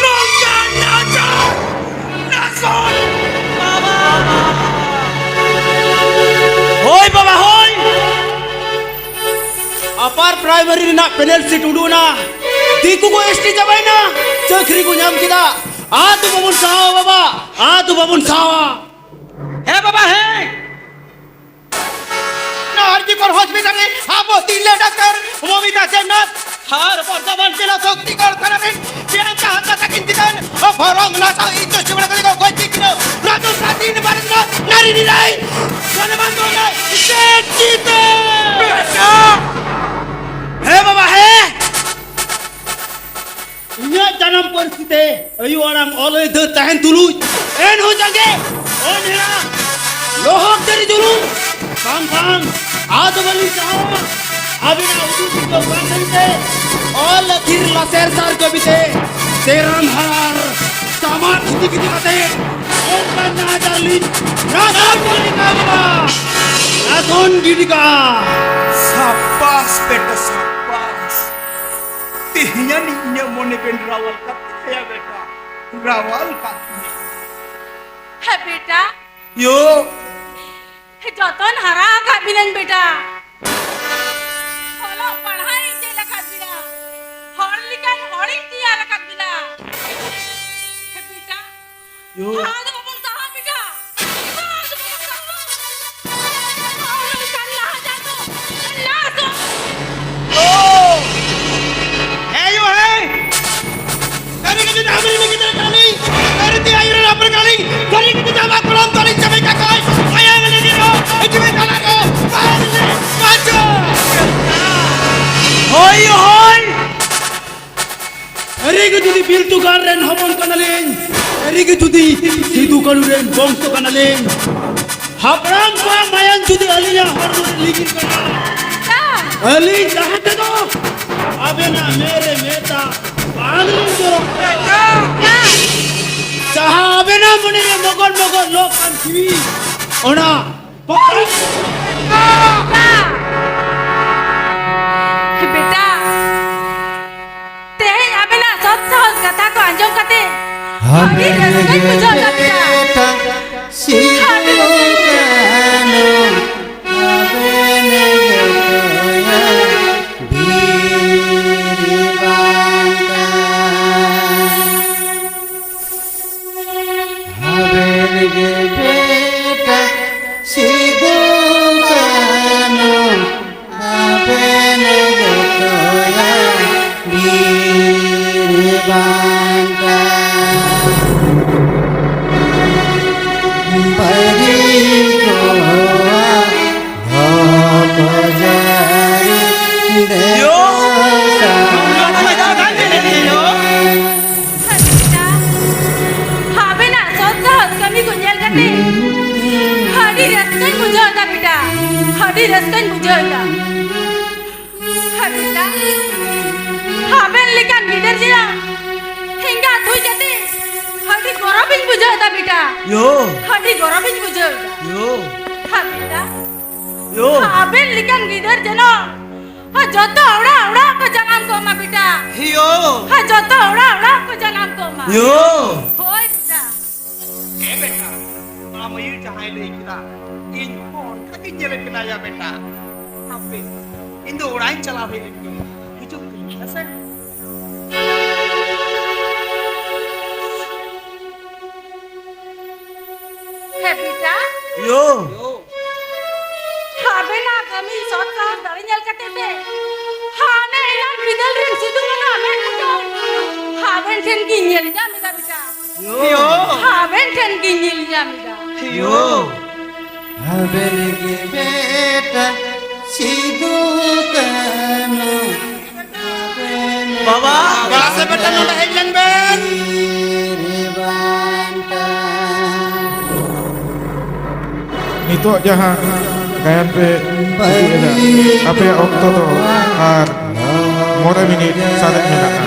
ᱱᱚᱝᱠᱟᱱ ᱱᱟᱦᱟᱪᱟᱨ ᱱᱟᱥᱚᱱ᱾ ᱵᱟᱵᱟ᱾ ᱦᱳᱭ ᱵᱟᱵᱟ, ᱦᱳᱭ᱾ ᱟᱯᱟᱨ ᱯᱨᱟᱭᱢᱟᱨᱤ ᱨᱮᱱᱟᱜ ᱯᱮᱱᱮᱞ ᱥᱤᱴ ᱩᱰᱩᱠ ᱮᱱᱟ, ᱫᱤᱠᱩ ᱠᱚ ᱮᱥ ᱴᱤ ᱪᱟᱵᱟᱭᱮᱱᱟ, ᱪᱟᱹᱠᱨᱤ ᱠᱚ ᱧᱟᱢ ᱠᱮᱫᱟ᱾ ᱟᱫᱚ ᱵᱟᱵᱚᱱ ᱥᱟᱦᱟᱣᱟ ᱵᱟᱵᱟ, ᱟᱫᱚ ᱵᱟᱵᱚᱱ ᱥᱟᱦᱟᱣᱟ᱾ ᱦᱮᱸ ᱵᱟᱵᱟ, ᱦᱮᱸ᱾ ᱱᱚᱣᱟ ᱟᱨ ᱡᱤ ᱠᱚᱨ ᱦᱚᱥᱯᱤᱴᱟᱞ ᱨᱮ ᱟᱵᱚ ᱛᱤᱨᱞᱟᱹ ᱰᱟᱠᱛᱟᱨ ᱢᱚᱢᱤᱛᱟ ᱫᱮᱵᱽᱱᱟᱛᱷ ᱟᱨ ᱵᱚᱨᱫᱷᱚᱢᱟᱱ ᱡᱮᱞᱟ ᱥᱚᱠᱛᱤᱜᱚᱲ ᱛᱷᱟᱱᱟ ᱨᱮᱱ ᱯᱨᱤᱭᱟᱝᱠᱟ ᱦᱟᱸᱥᱫᱟ ᱛᱟᱹᱠᱤᱱ ᱪᱮᱛᱟᱱ ᱵᱷᱚᱨᱚᱢ ᱱᱟᱥᱟᱣ ᱤᱡᱽᱡᱚᱛ ᱪᱩᱢᱲᱟ ᱠᱟᱛᱮ ᱠᱚ ᱜᱚᱡ ᱠᱮᱫ ᱠᱤᱱᱟ᱾ ᱱᱚᱣᱟ ᱫᱚ ᱥᱟᱫᱷᱤᱱ ᱵᱷᱟᱨᱚᱛ ᱨᱮᱱᱟᱜ ᱱᱟᱨᱤ ᱱᱤᱨᱟᱭ ᱥᱚᱱᱢᱟᱱ ᱫᱚ ᱠᱟᱱᱟ᱾ ᱥᱮ ᱪᱤᱛᱟᱹ? ᱦᱮᱸ ᱵᱟᱵᱟ, ᱦᱮᱸ᱾ ᱯᱟᱹᱨᱥᱤ ᱛᱮ ᱟᱭᱳ ᱟᱲᱟᱝ ᱚᱞ ᱟᱹᱭᱫᱟᱹᱨ ᱛᱟᱦᱮᱱ ᱛᱩᱞᱩᱡ, ᱮᱱᱦᱚᱸ ᱡᱟᱸᱜᱮ ᱚᱱᱦᱮᱲᱟ ᱞᱚᱦᱚᱫ ᱫᱟᱨᱮ ᱡᱩᱞᱩᱝ ᱵᱟᱝᱠᱷᱟᱱ ᱟᱫᱚ ᱵᱟᱹᱞᱤᱧ ᱪᱟᱦᱟᱣᱟ᱾ ᱟᱹᱵᱤᱱᱟᱜ ᱩᱫᱩᱜ ᱥᱤᱠᱟᱹᱣ ᱠᱟᱱ ᱛᱮ ᱚᱞ ᱟᱹᱠᱷᱤᱨ ᱞᱟᱥᱮᱨ ᱥᱟᱨ ᱠᱟᱹᱵᱤᱛᱮ ᱛᱮᱨᱟᱱ ᱦᱟᱨ ᱥᱟᱢᱟᱨ ᱠᱷᱤᱛᱤ ᱠᱷᱤᱛᱤ ᱠᱟᱛᱮ ᱚᱱᱠᱟᱱ ᱱᱟᱦᱟᱪᱟᱨ ᱞᱤᱧ ᱱᱟᱥᱚᱱ ᱜᱤᱰᱤ ᱠᱟᱜᱼᱟ᱾ ᱱᱟᱥᱚᱱ ᱜᱤᱰᱤ ᱠᱟᱜᱼᱟ᱾ ᱥᱟᱵᱟᱥ ᱵᱮᱴᱟ, ᱥᱟᱵᱟᱥ᱾ ᱛᱮᱦᱮᱧ ᱟᱹᱱᱤᱡ ᱤᱧᱟᱹᱜ ᱢᱚᱱᱮ ᱵᱮᱱ ᱨᱟᱣᱟᱞ ᱠᱟᱫ ᱛᱤᱧᱟ ᱵᱮᱴᱟ, ᱨᱟᱣᱟᱞ ᱠᱟᱫ ᱛᱤᱧᱟ᱾ ᱦᱮᱸ ᱵᱮᱴᱟ᱾ ᱭᱳ᱾ ᱡᱚᱛᱚᱱ ᱦᱟᱨᱟ ᱟᱠᱟᱫ ᱵᱤᱱᱟᱹᱧ ᱵᱮᱴᱟ᱾ ᱚᱞᱚᱜ ᱯᱟᱲᱦᱟᱜ ᱤᱧ ᱪᱮᱫ ᱟᱠᱟᱫ ᱵᱤᱱᱟ᱾ ᱦᱚᱲ ᱞᱮᱠᱟᱱ ᱦᱚᱲᱤᱧ ᱛᱮᱭᱟᱨ ᱟᱠᱟᱫ ᱵᱤᱱᱟ᱾ ᱦᱮᱸ ᱵᱮᱴᱟ᱾ ᱭᱳ᱾ ᱥᱟᱦᱟ ᱫᱚ ᱵᱟᱵᱚᱱ ᱥᱟᱦᱟ ᱵᱮᱴᱟ᱾ ᱥᱟᱦᱟ ᱫᱚ ᱵᱟᱵᱚᱱ ᱥᱟᱦᱟ᱾ ᱦᱚᱲ ᱞᱮᱠᱟᱱ ᱞᱟᱦᱟ ᱡᱟᱦᱟᱸ ᱫᱚ ᱞᱟᱦᱟ ᱫᱚ᱾ ᱳ! ᱦᱮᱸ ᱭᱳ, ᱦᱮᱸ᱾ ᱥᱟᱹᱨᱤ ᱜᱮ ᱡᱩᱫᱤ ᱟᱢᱨᱮᱱ ᱜᱤᱫᱽᱨᱟᱹ ᱠᱟᱱᱟᱞᱤᱧ, ᱥᱟᱹᱨᱤ ᱛᱮ ᱟᱭᱳ ᱨᱮᱱ ᱟᱯᱲᱮ ᱠᱟᱱᱟᱞᱤᱧ, ᱥᱟᱹᱨᱤ ᱜᱮ ᱡᱩᱫᱤ ᱟᱢᱟᱜ ᱜᱚᱲᱚᱢ ᱛᱟᱹᱞᱤᱧ ᱪᱟᱵᱤ ᱠᱟᱠᱚᱣᱟᱭ, ᱢᱟᱭᱟᱝ ᱞᱤᱸᱜᱤ ᱨᱮᱦᱚᱸ ᱦᱤᱡᱩᱜ ᱢᱮ ᱛᱟᱞᱟ ᱨᱮ, ᱵᱟᱝ ᱞᱤᱧ ᱵᱟᱧᱪᱟᱣᱟ᱾ ᱦᱳᱭ, ᱦᱳᱭ᱾ ᱥᱟᱹᱨᱤ ᱜᱮ ᱡᱩᱫᱤ ᱵᱤᱞᱛᱩ ᱜᱟᱲ ᱨᱮᱱ ᱦᱚᱯᱚᱱ ᱠᱟᱱᱟᱞᱤᱧ, ᱥᱟᱹᱨᱤ ᱜᱮ ᱡᱩᱫᱤ ᱥᱤᱫᱩ ᱠᱟᱹᱱᱩ ᱨᱮᱱ ᱵᱚᱝᱥᱚ ᱠᱟᱱᱟᱞᱤᱧ, ᱦᱟᱯᱲᱟᱢ ᱠᱚᱣᱟᱜ ᱢᱟᱭᱟᱝ ᱡᱩᱫᱤ ᱟᱹᱞᱤᱧᱟᱜ ᱦᱚᱲᱢᱚ ᱨᱮ ᱞᱤᱸᱜᱤᱱ ᱠᱟᱱᱟ, ᱟᱹᱞᱤᱧ ᱛᱟᱦᱮᱸ ᱛᱮᱫᱚ ᱟᱵᱮᱱᱟᱜ ᱢᱮᱫ ᱨᱮ ᱢᱮᱫ ᱫᱟᱜ ᱵᱟᱝ ᱞᱤᱧ ᱡᱚᱨᱚ᱾ ᱡᱟᱦᱟᱸ ᱟᱵᱮᱱᱟᱜ ᱢᱚᱱᱮ ᱨᱮ ᱢᱚᱜᱚᱨ ᱢᱚᱜᱚᱨ ᱞᱚᱜ ᱠᱟᱱ ᱡᱤᱣᱤ, ᱚᱱᱟ ᱵᱚᱠᱚᱞ᱾ ᱵᱮᱴᱟ, ᱛᱮᱦᱮᱧ ᱟᱵᱮᱱᱟᱜ ᱥᱚᱛ ᱥᱟᱦᱚᱥ ᱠᱟᱛᱷᱟ ᱠᱚ ᱟᱸᱡᱚᱢ ᱠᱟᱛᱮ ᱟᱹᱰᱤ ᱨᱟᱹᱥᱠᱟᱹᱧ ᱵᱩᱡᱷᱟᱹᱣ ᱮᱫᱟ ᱵᱮᱴᱟ᱾ ᱥᱤᱫᱩ ᱠᱟᱹᱱᱩ ᱟᱵᱮᱱ ᱜᱮ ᱫᱚᱭᱟ ᱵᱤᱨ ᱵᱟᱝᱞᱟ᱾ ᱟᱵᱮᱱ ᱜᱮ ᱵᱮᱴᱟ ᱥᱤᱫᱩ ᱠᱟᱹᱱᱩ ᱟᱵᱮᱱ ᱜᱮ ᱫᱚᱭᱟ ᱵᱤᱨ ᱵᱟᱝᱞᱟ᱾ ᱵᱟᱹᱭᱨᱤ ᱠᱚᱣᱟᱜ ᱦᱚᱠ ᱡᱟᱹᱨᱤ ᱫᱮᱵᱟ ᱥᱟᱦᱟ᱾ ᱨᱟᱹᱥᱠᱟᱹᱧ ᱵᱩᱡᱷᱟᱹᱣ ᱮᱫᱟ᱾ ᱦᱮᱸ ᱵᱮᱴᱟ, ᱟᱵᱮᱱ ᱞᱮᱠᱟᱱ ᱜᱤᱫᱟᱹᱨ ᱡᱮ ᱮᱸᱜᱟᱛ ᱦᱩᱭ ᱠᱟᱛᱮ ᱟᱹᱰᱤ ᱜᱚᱨᱚᱵᱤᱧ ᱵᱩᱡᱷᱟᱹᱣ ᱮᱫᱟ ᱵᱮᱴᱟ᱾ ᱭᱳ᱾ ᱟᱹᱰᱤ ᱜᱚᱨᱚᱵᱤᱧ ᱵᱩᱡᱷᱟᱹᱣ ᱮᱫᱟ᱾ ᱭᱳ᱾ ᱦᱮᱸ ᱵᱮᱴᱟ, ᱭᱳ᱾ ᱟᱵᱮᱱ ᱞᱮᱠᱟᱱ ᱜᱤᱫᱟᱹᱨ ᱡᱮᱱᱚ ᱡᱚᱛᱚ ᱚᱲᱟᱜ ᱚᱲᱟᱜ ᱠᱚ ᱡᱟᱱᱟᱢ ᱠᱚᱜ ᱢᱟ ᱵᱮᱴᱟ᱾ ᱭᱳ᱾ ᱡᱚᱛᱚ ᱚᱲᱟᱜ ᱚᱲᱟᱜ ᱠᱚ ᱡᱟᱱᱟᱢ ᱠᱚᱜ ᱢᱟ᱾ ᱭᱳ᱾ ᱦᱳᱭ ᱵᱮᱴᱟ᱾ ᱦᱮᱸ ᱵᱮᱴᱟ, ᱟᱢ ᱟᱭᱳ ᱡᱟᱦᱟᱸᱭ ᱞᱟᱹᱭ ᱠᱮᱫᱟ, ᱤᱧ ᱦᱚᱸ ᱚᱱᱠᱟ ᱜᱤᱧ ᱧᱮᱞᱮ ᱠᱟᱱᱟ ᱭᱟ ᱵᱮᱴᱟ᱾ ᱦᱟᱯᱮ, ᱤᱧ ᱫᱚ ᱚᱲᱟᱜ ᱤᱧ ᱪᱟᱞᱟᱣ ᱦᱮᱡ ᱞᱮᱱ ᱜᱮ, ᱦᱤᱡᱩᱜ ᱠᱟᱹᱱᱟᱹᱧ, ᱦᱮᱸᱥᱮ? ᱦᱮᱸ ᱵᱮᱴᱟ᱾ ᱭᱳ᱾ ᱟᱵᱮᱱᱟᱜ ᱠᱟᱹᱢᱤ ᱥᱚᱛ ᱥᱟᱦᱚᱥ ᱫᱟᱲᱮ ᱧᱮᱞ ᱠᱟᱛᱮ ᱥᱮ, ᱦᱟᱱᱮ ᱮᱱᱟᱱ ᱵᱤᱫᱟᱹᱞ ᱨᱮᱱ ᱥᱤᱫᱩ ᱠᱟᱹᱱᱦᱩ ᱟᱵᱮᱱ ᱴᱷᱮᱱ, ᱟᱵᱮᱱ ᱴᱷᱮᱱ ᱜᱤᱧ ᱧᱮᱞ ᱧᱟᱢ ᱮᱫᱟ ᱵᱮᱴᱟ᱾ ᱭᱳ᱾ ᱟᱵᱮᱱ ᱴᱷᱮᱱ ᱜᱤᱧ ᱧᱮᱞ ᱧᱟᱢ ᱮᱫᱟ᱾ ᱭᱳ᱾ ᱟᱵᱮᱱ ᱜᱮ ᱵᱮᱴᱟ ᱥᱤᱫᱩ ᱠᱟᱹᱱᱦᱩ᱾ ᱵᱟᱵᱟ, ᱵᱟᱵᱟ ᱥᱮ ᱵᱮᱴᱟ ᱱᱚᱰᱮ ᱦᱮᱡ ᱞᱮᱱ ᱵᱮᱱ᱾ ᱱᱤᱛᱚᱜ ᱡᱟᱦᱟᱸ ᱜᱟᱭᱟᱱ ᱯᱮ ᱩᱫᱩᱜ ᱮᱫᱟ, ᱟᱯᱮᱭᱟᱜ ᱚᱠᱛᱚ ᱫᱚ ᱟᱨ ᱢᱚᱬᱮ ᱢᱤᱱᱤᱴ ᱥᱟᱨᱮᱡ ᱢᱮᱱᱟᱜᱼᱟ᱾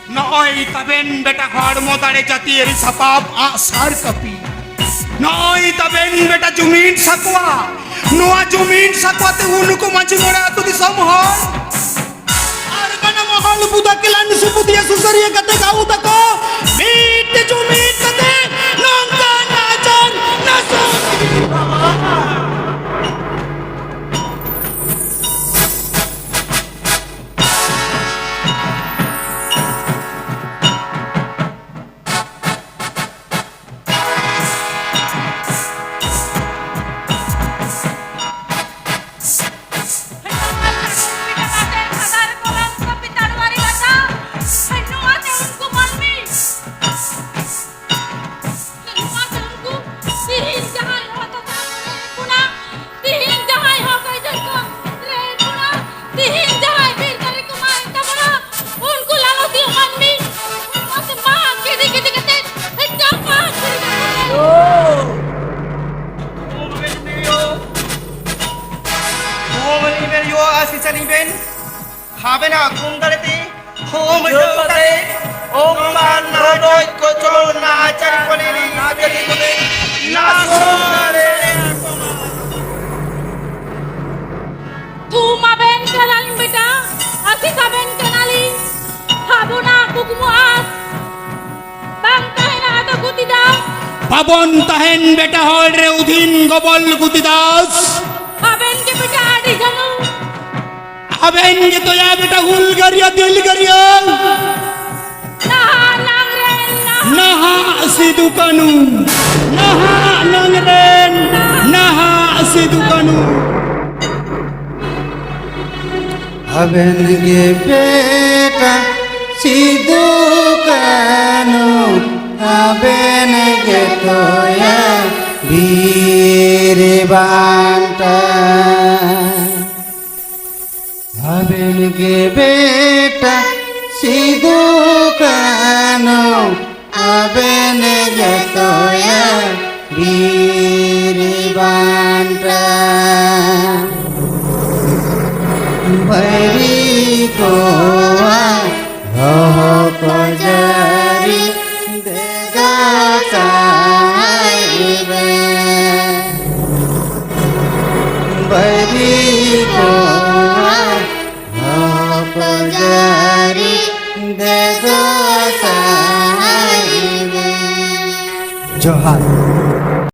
ᱱᱚᱜᱼᱚᱭ ᱛᱟᱵᱮᱱ ᱵᱮᱴᱟ ᱦᱚᱲᱢᱚ ᱫᱟᱲᱮ ᱡᱟᱹᱛᱤᱭᱟᱹᱨᱤ ᱥᱟᱯᱟᱵ ᱟᱜ ᱥᱟᱨ ᱠᱟᱹᱯᱤ᱾ ᱱᱚᱜᱼᱚᱭ ᱛᱟᱵᱮᱱ ᱵᱮᱴᱟ ᱡᱩᱢᱤᱫ ᱥᱟᱠᱣᱟ, ᱱᱚᱣᱟ ᱡᱩᱢᱤᱫ ᱥᱟᱠᱣᱟ ᱛᱮ ᱩᱱᱠᱩ ᱢᱟᱹᱡᱷᱤ ᱢᱚᱬᱮ ᱟᱹᱛᱩ ᱫᱤᱥᱚᱢ ᱦᱚᱲ ᱟᱨ ᱵᱟᱱᱟ ᱢᱚᱦᱚᱞ ᱵᱩᱫᱟ ᱠᱤᱞᱟᱱ ᱥᱩᱯᱩᱛᱤᱭᱟ ᱥᱩᱥᱟᱹᱨᱤᱭᱟᱹ ᱠᱟᱛᱮ ᱜᱟᱶ ᱛᱟᱠᱚ ᱢᱤᱫ ᱛᱮ ᱡᱩᱢᱤᱫ ᱠᱟᱛᱮ ᱱᱚᱝᱠᱟ ᱱᱟᱪᱟᱨ ᱱᱟᱥᱚᱱ᱾ ᱛᱤᱦᱤᱧ ᱡᱟᱦᱟᱸᱭ ᱦᱚᱲ ᱠᱚ ᱨᱮᱡ ᱵᱚᱱᱟ, ᱛᱤᱦᱤᱧ ᱡᱟᱦᱟᱸᱭ ᱦᱚᱲ ᱠᱚ ᱨᱮᱡ ᱠᱚ ᱨᱮᱡ ᱵᱚᱱᱟ, ᱛᱤᱦᱤᱧ ᱡᱟᱦᱟᱸᱭ ᱵᱤᱨ ᱫᱟᱨᱮ ᱠᱚ ᱢᱟᱜ ᱮᱫ ᱛᱟᱵᱚᱱᱟ, ᱩᱱᱠᱩ ᱞᱟᱞᱚᱥᱤᱭᱟᱹ ᱢᱟᱹᱱᱢᱤ, ᱩᱱᱠᱩ ᱥᱮ ᱢᱟᱜ ᱜᱤᱰᱤ ᱜᱤᱰᱤ ᱠᱟᱛᱮ ᱪᱟᱵᱟ ᱜᱤᱰᱤ ᱠᱟᱛᱮ᱾ ᱟᱹᱥᱤᱥ ᱟᱹᱞᱤᱧ ᱵᱮᱱ᱾ ᱟᱵᱮᱱᱟᱜ ᱠᱚᱢ ᱫᱟᱲᱮᱛᱮ ᱠᱚᱢ ᱡᱳᱨ ᱡᱳᱨ ᱠᱟᱛᱮ ᱠᱟᱛᱮ ᱚᱱᱠᱟᱱ ᱨᱚᱰᱚᱡ ᱠᱚᱪᱞᱚᱱ ᱱᱟᱦᱟᱪᱟᱨᱤ ᱠᱚᱞᱮ ᱱᱟᱦᱟᱪᱟᱨᱤ ᱠᱚᱞᱮ ᱱᱟᱥᱚᱱ ᱫᱟᱲᱮᱭᱟᱜ ᱠᱚᱣᱟ᱾ ᱛᱷᱩᱢ ᱟᱵᱮᱱ ᱠᱟᱱᱟᱞᱤᱧ ᱵᱮᱴᱟ, ᱟᱹᱥᱤᱥ ᱟᱵᱮᱱ ᱠᱟᱱᱟᱞᱤᱧ᱾ ᱟᱵᱚᱱᱟᱜ ᱠᱩᱠᱢᱩ ᱟᱸᱥ ᱵᱟᱝ ᱛᱟᱦᱮᱱᱟ ᱟᱫᱚ ᱜᱩᱛᱤ ᱫᱟᱥ᱾ ᱵᱟᱵᱚᱱ ᱛᱟᱦᱮᱱ ᱵᱮᱴᱟ ᱦᱚᱲ ᱨᱮ ᱩᱫᱷᱤᱱ ᱜᱚᱵᱚᱞ ᱜᱩᱛᱤ ᱫᱟᱥ᱾ ᱟᱵᱮᱱ ᱜᱮ ᱵᱮᱴᱟ ᱟᱹᱰᱤ ᱡᱷᱟᱹᱱᱩ᱾ ᱟᱵᱮᱱ ᱜᱮ ᱫᱚᱭᱟ ᱵᱮᱴᱟ ᱦᱩᱞᱜᱟᱹᱨᱤᱭᱟᱹ ᱫᱤᱞᱜᱟᱹᱨᱤᱭᱟᱹ᱾ ᱱᱟᱦᱟᱜ ᱱᱟᱝ ᱨᱮᱱ ᱱᱟᱦᱟᱜ᱾ ᱱᱟᱦᱟᱜ ᱥᱤᱫᱩ ᱠᱟᱹᱱᱩ, ᱱᱟᱦᱟᱜ ᱱᱟᱝ ᱨᱮᱱ ᱱᱟᱦᱟᱜ ᱥᱤᱫᱩ ᱠᱟᱹᱱᱩ᱾ ᱟᱵᱮᱱ ᱜᱮ ᱵᱮᱴᱟ ᱥᱤᱫᱩ ᱠᱟᱹᱱᱩ, ᱟᱵᱮᱱ ᱜᱮ ᱫᱚᱭᱟ ᱵᱤᱨ ᱵᱟᱱᱴᱟ᱾ ᱟᱵᱮᱱ ᱜᱮ ᱵᱮᱴᱟ ᱥᱤᱫᱩ ᱠᱟᱹᱱᱩ, ᱟᱵᱮᱱ ᱜᱮ ᱫᱚᱭᱟ ᱵᱤᱨ ᱵᱟᱱᱴᱟ᱾ ᱵᱟᱹᱭᱨᱤ ᱠᱚᱣᱟᱜ ᱦᱚᱦᱚ ᱠᱚ ᱡᱟᱹᱨᱤ ᱫᱮᱜᱟ ᱥᱟᱦᱟᱭ ᱡᱚᱦᱟᱨ᱾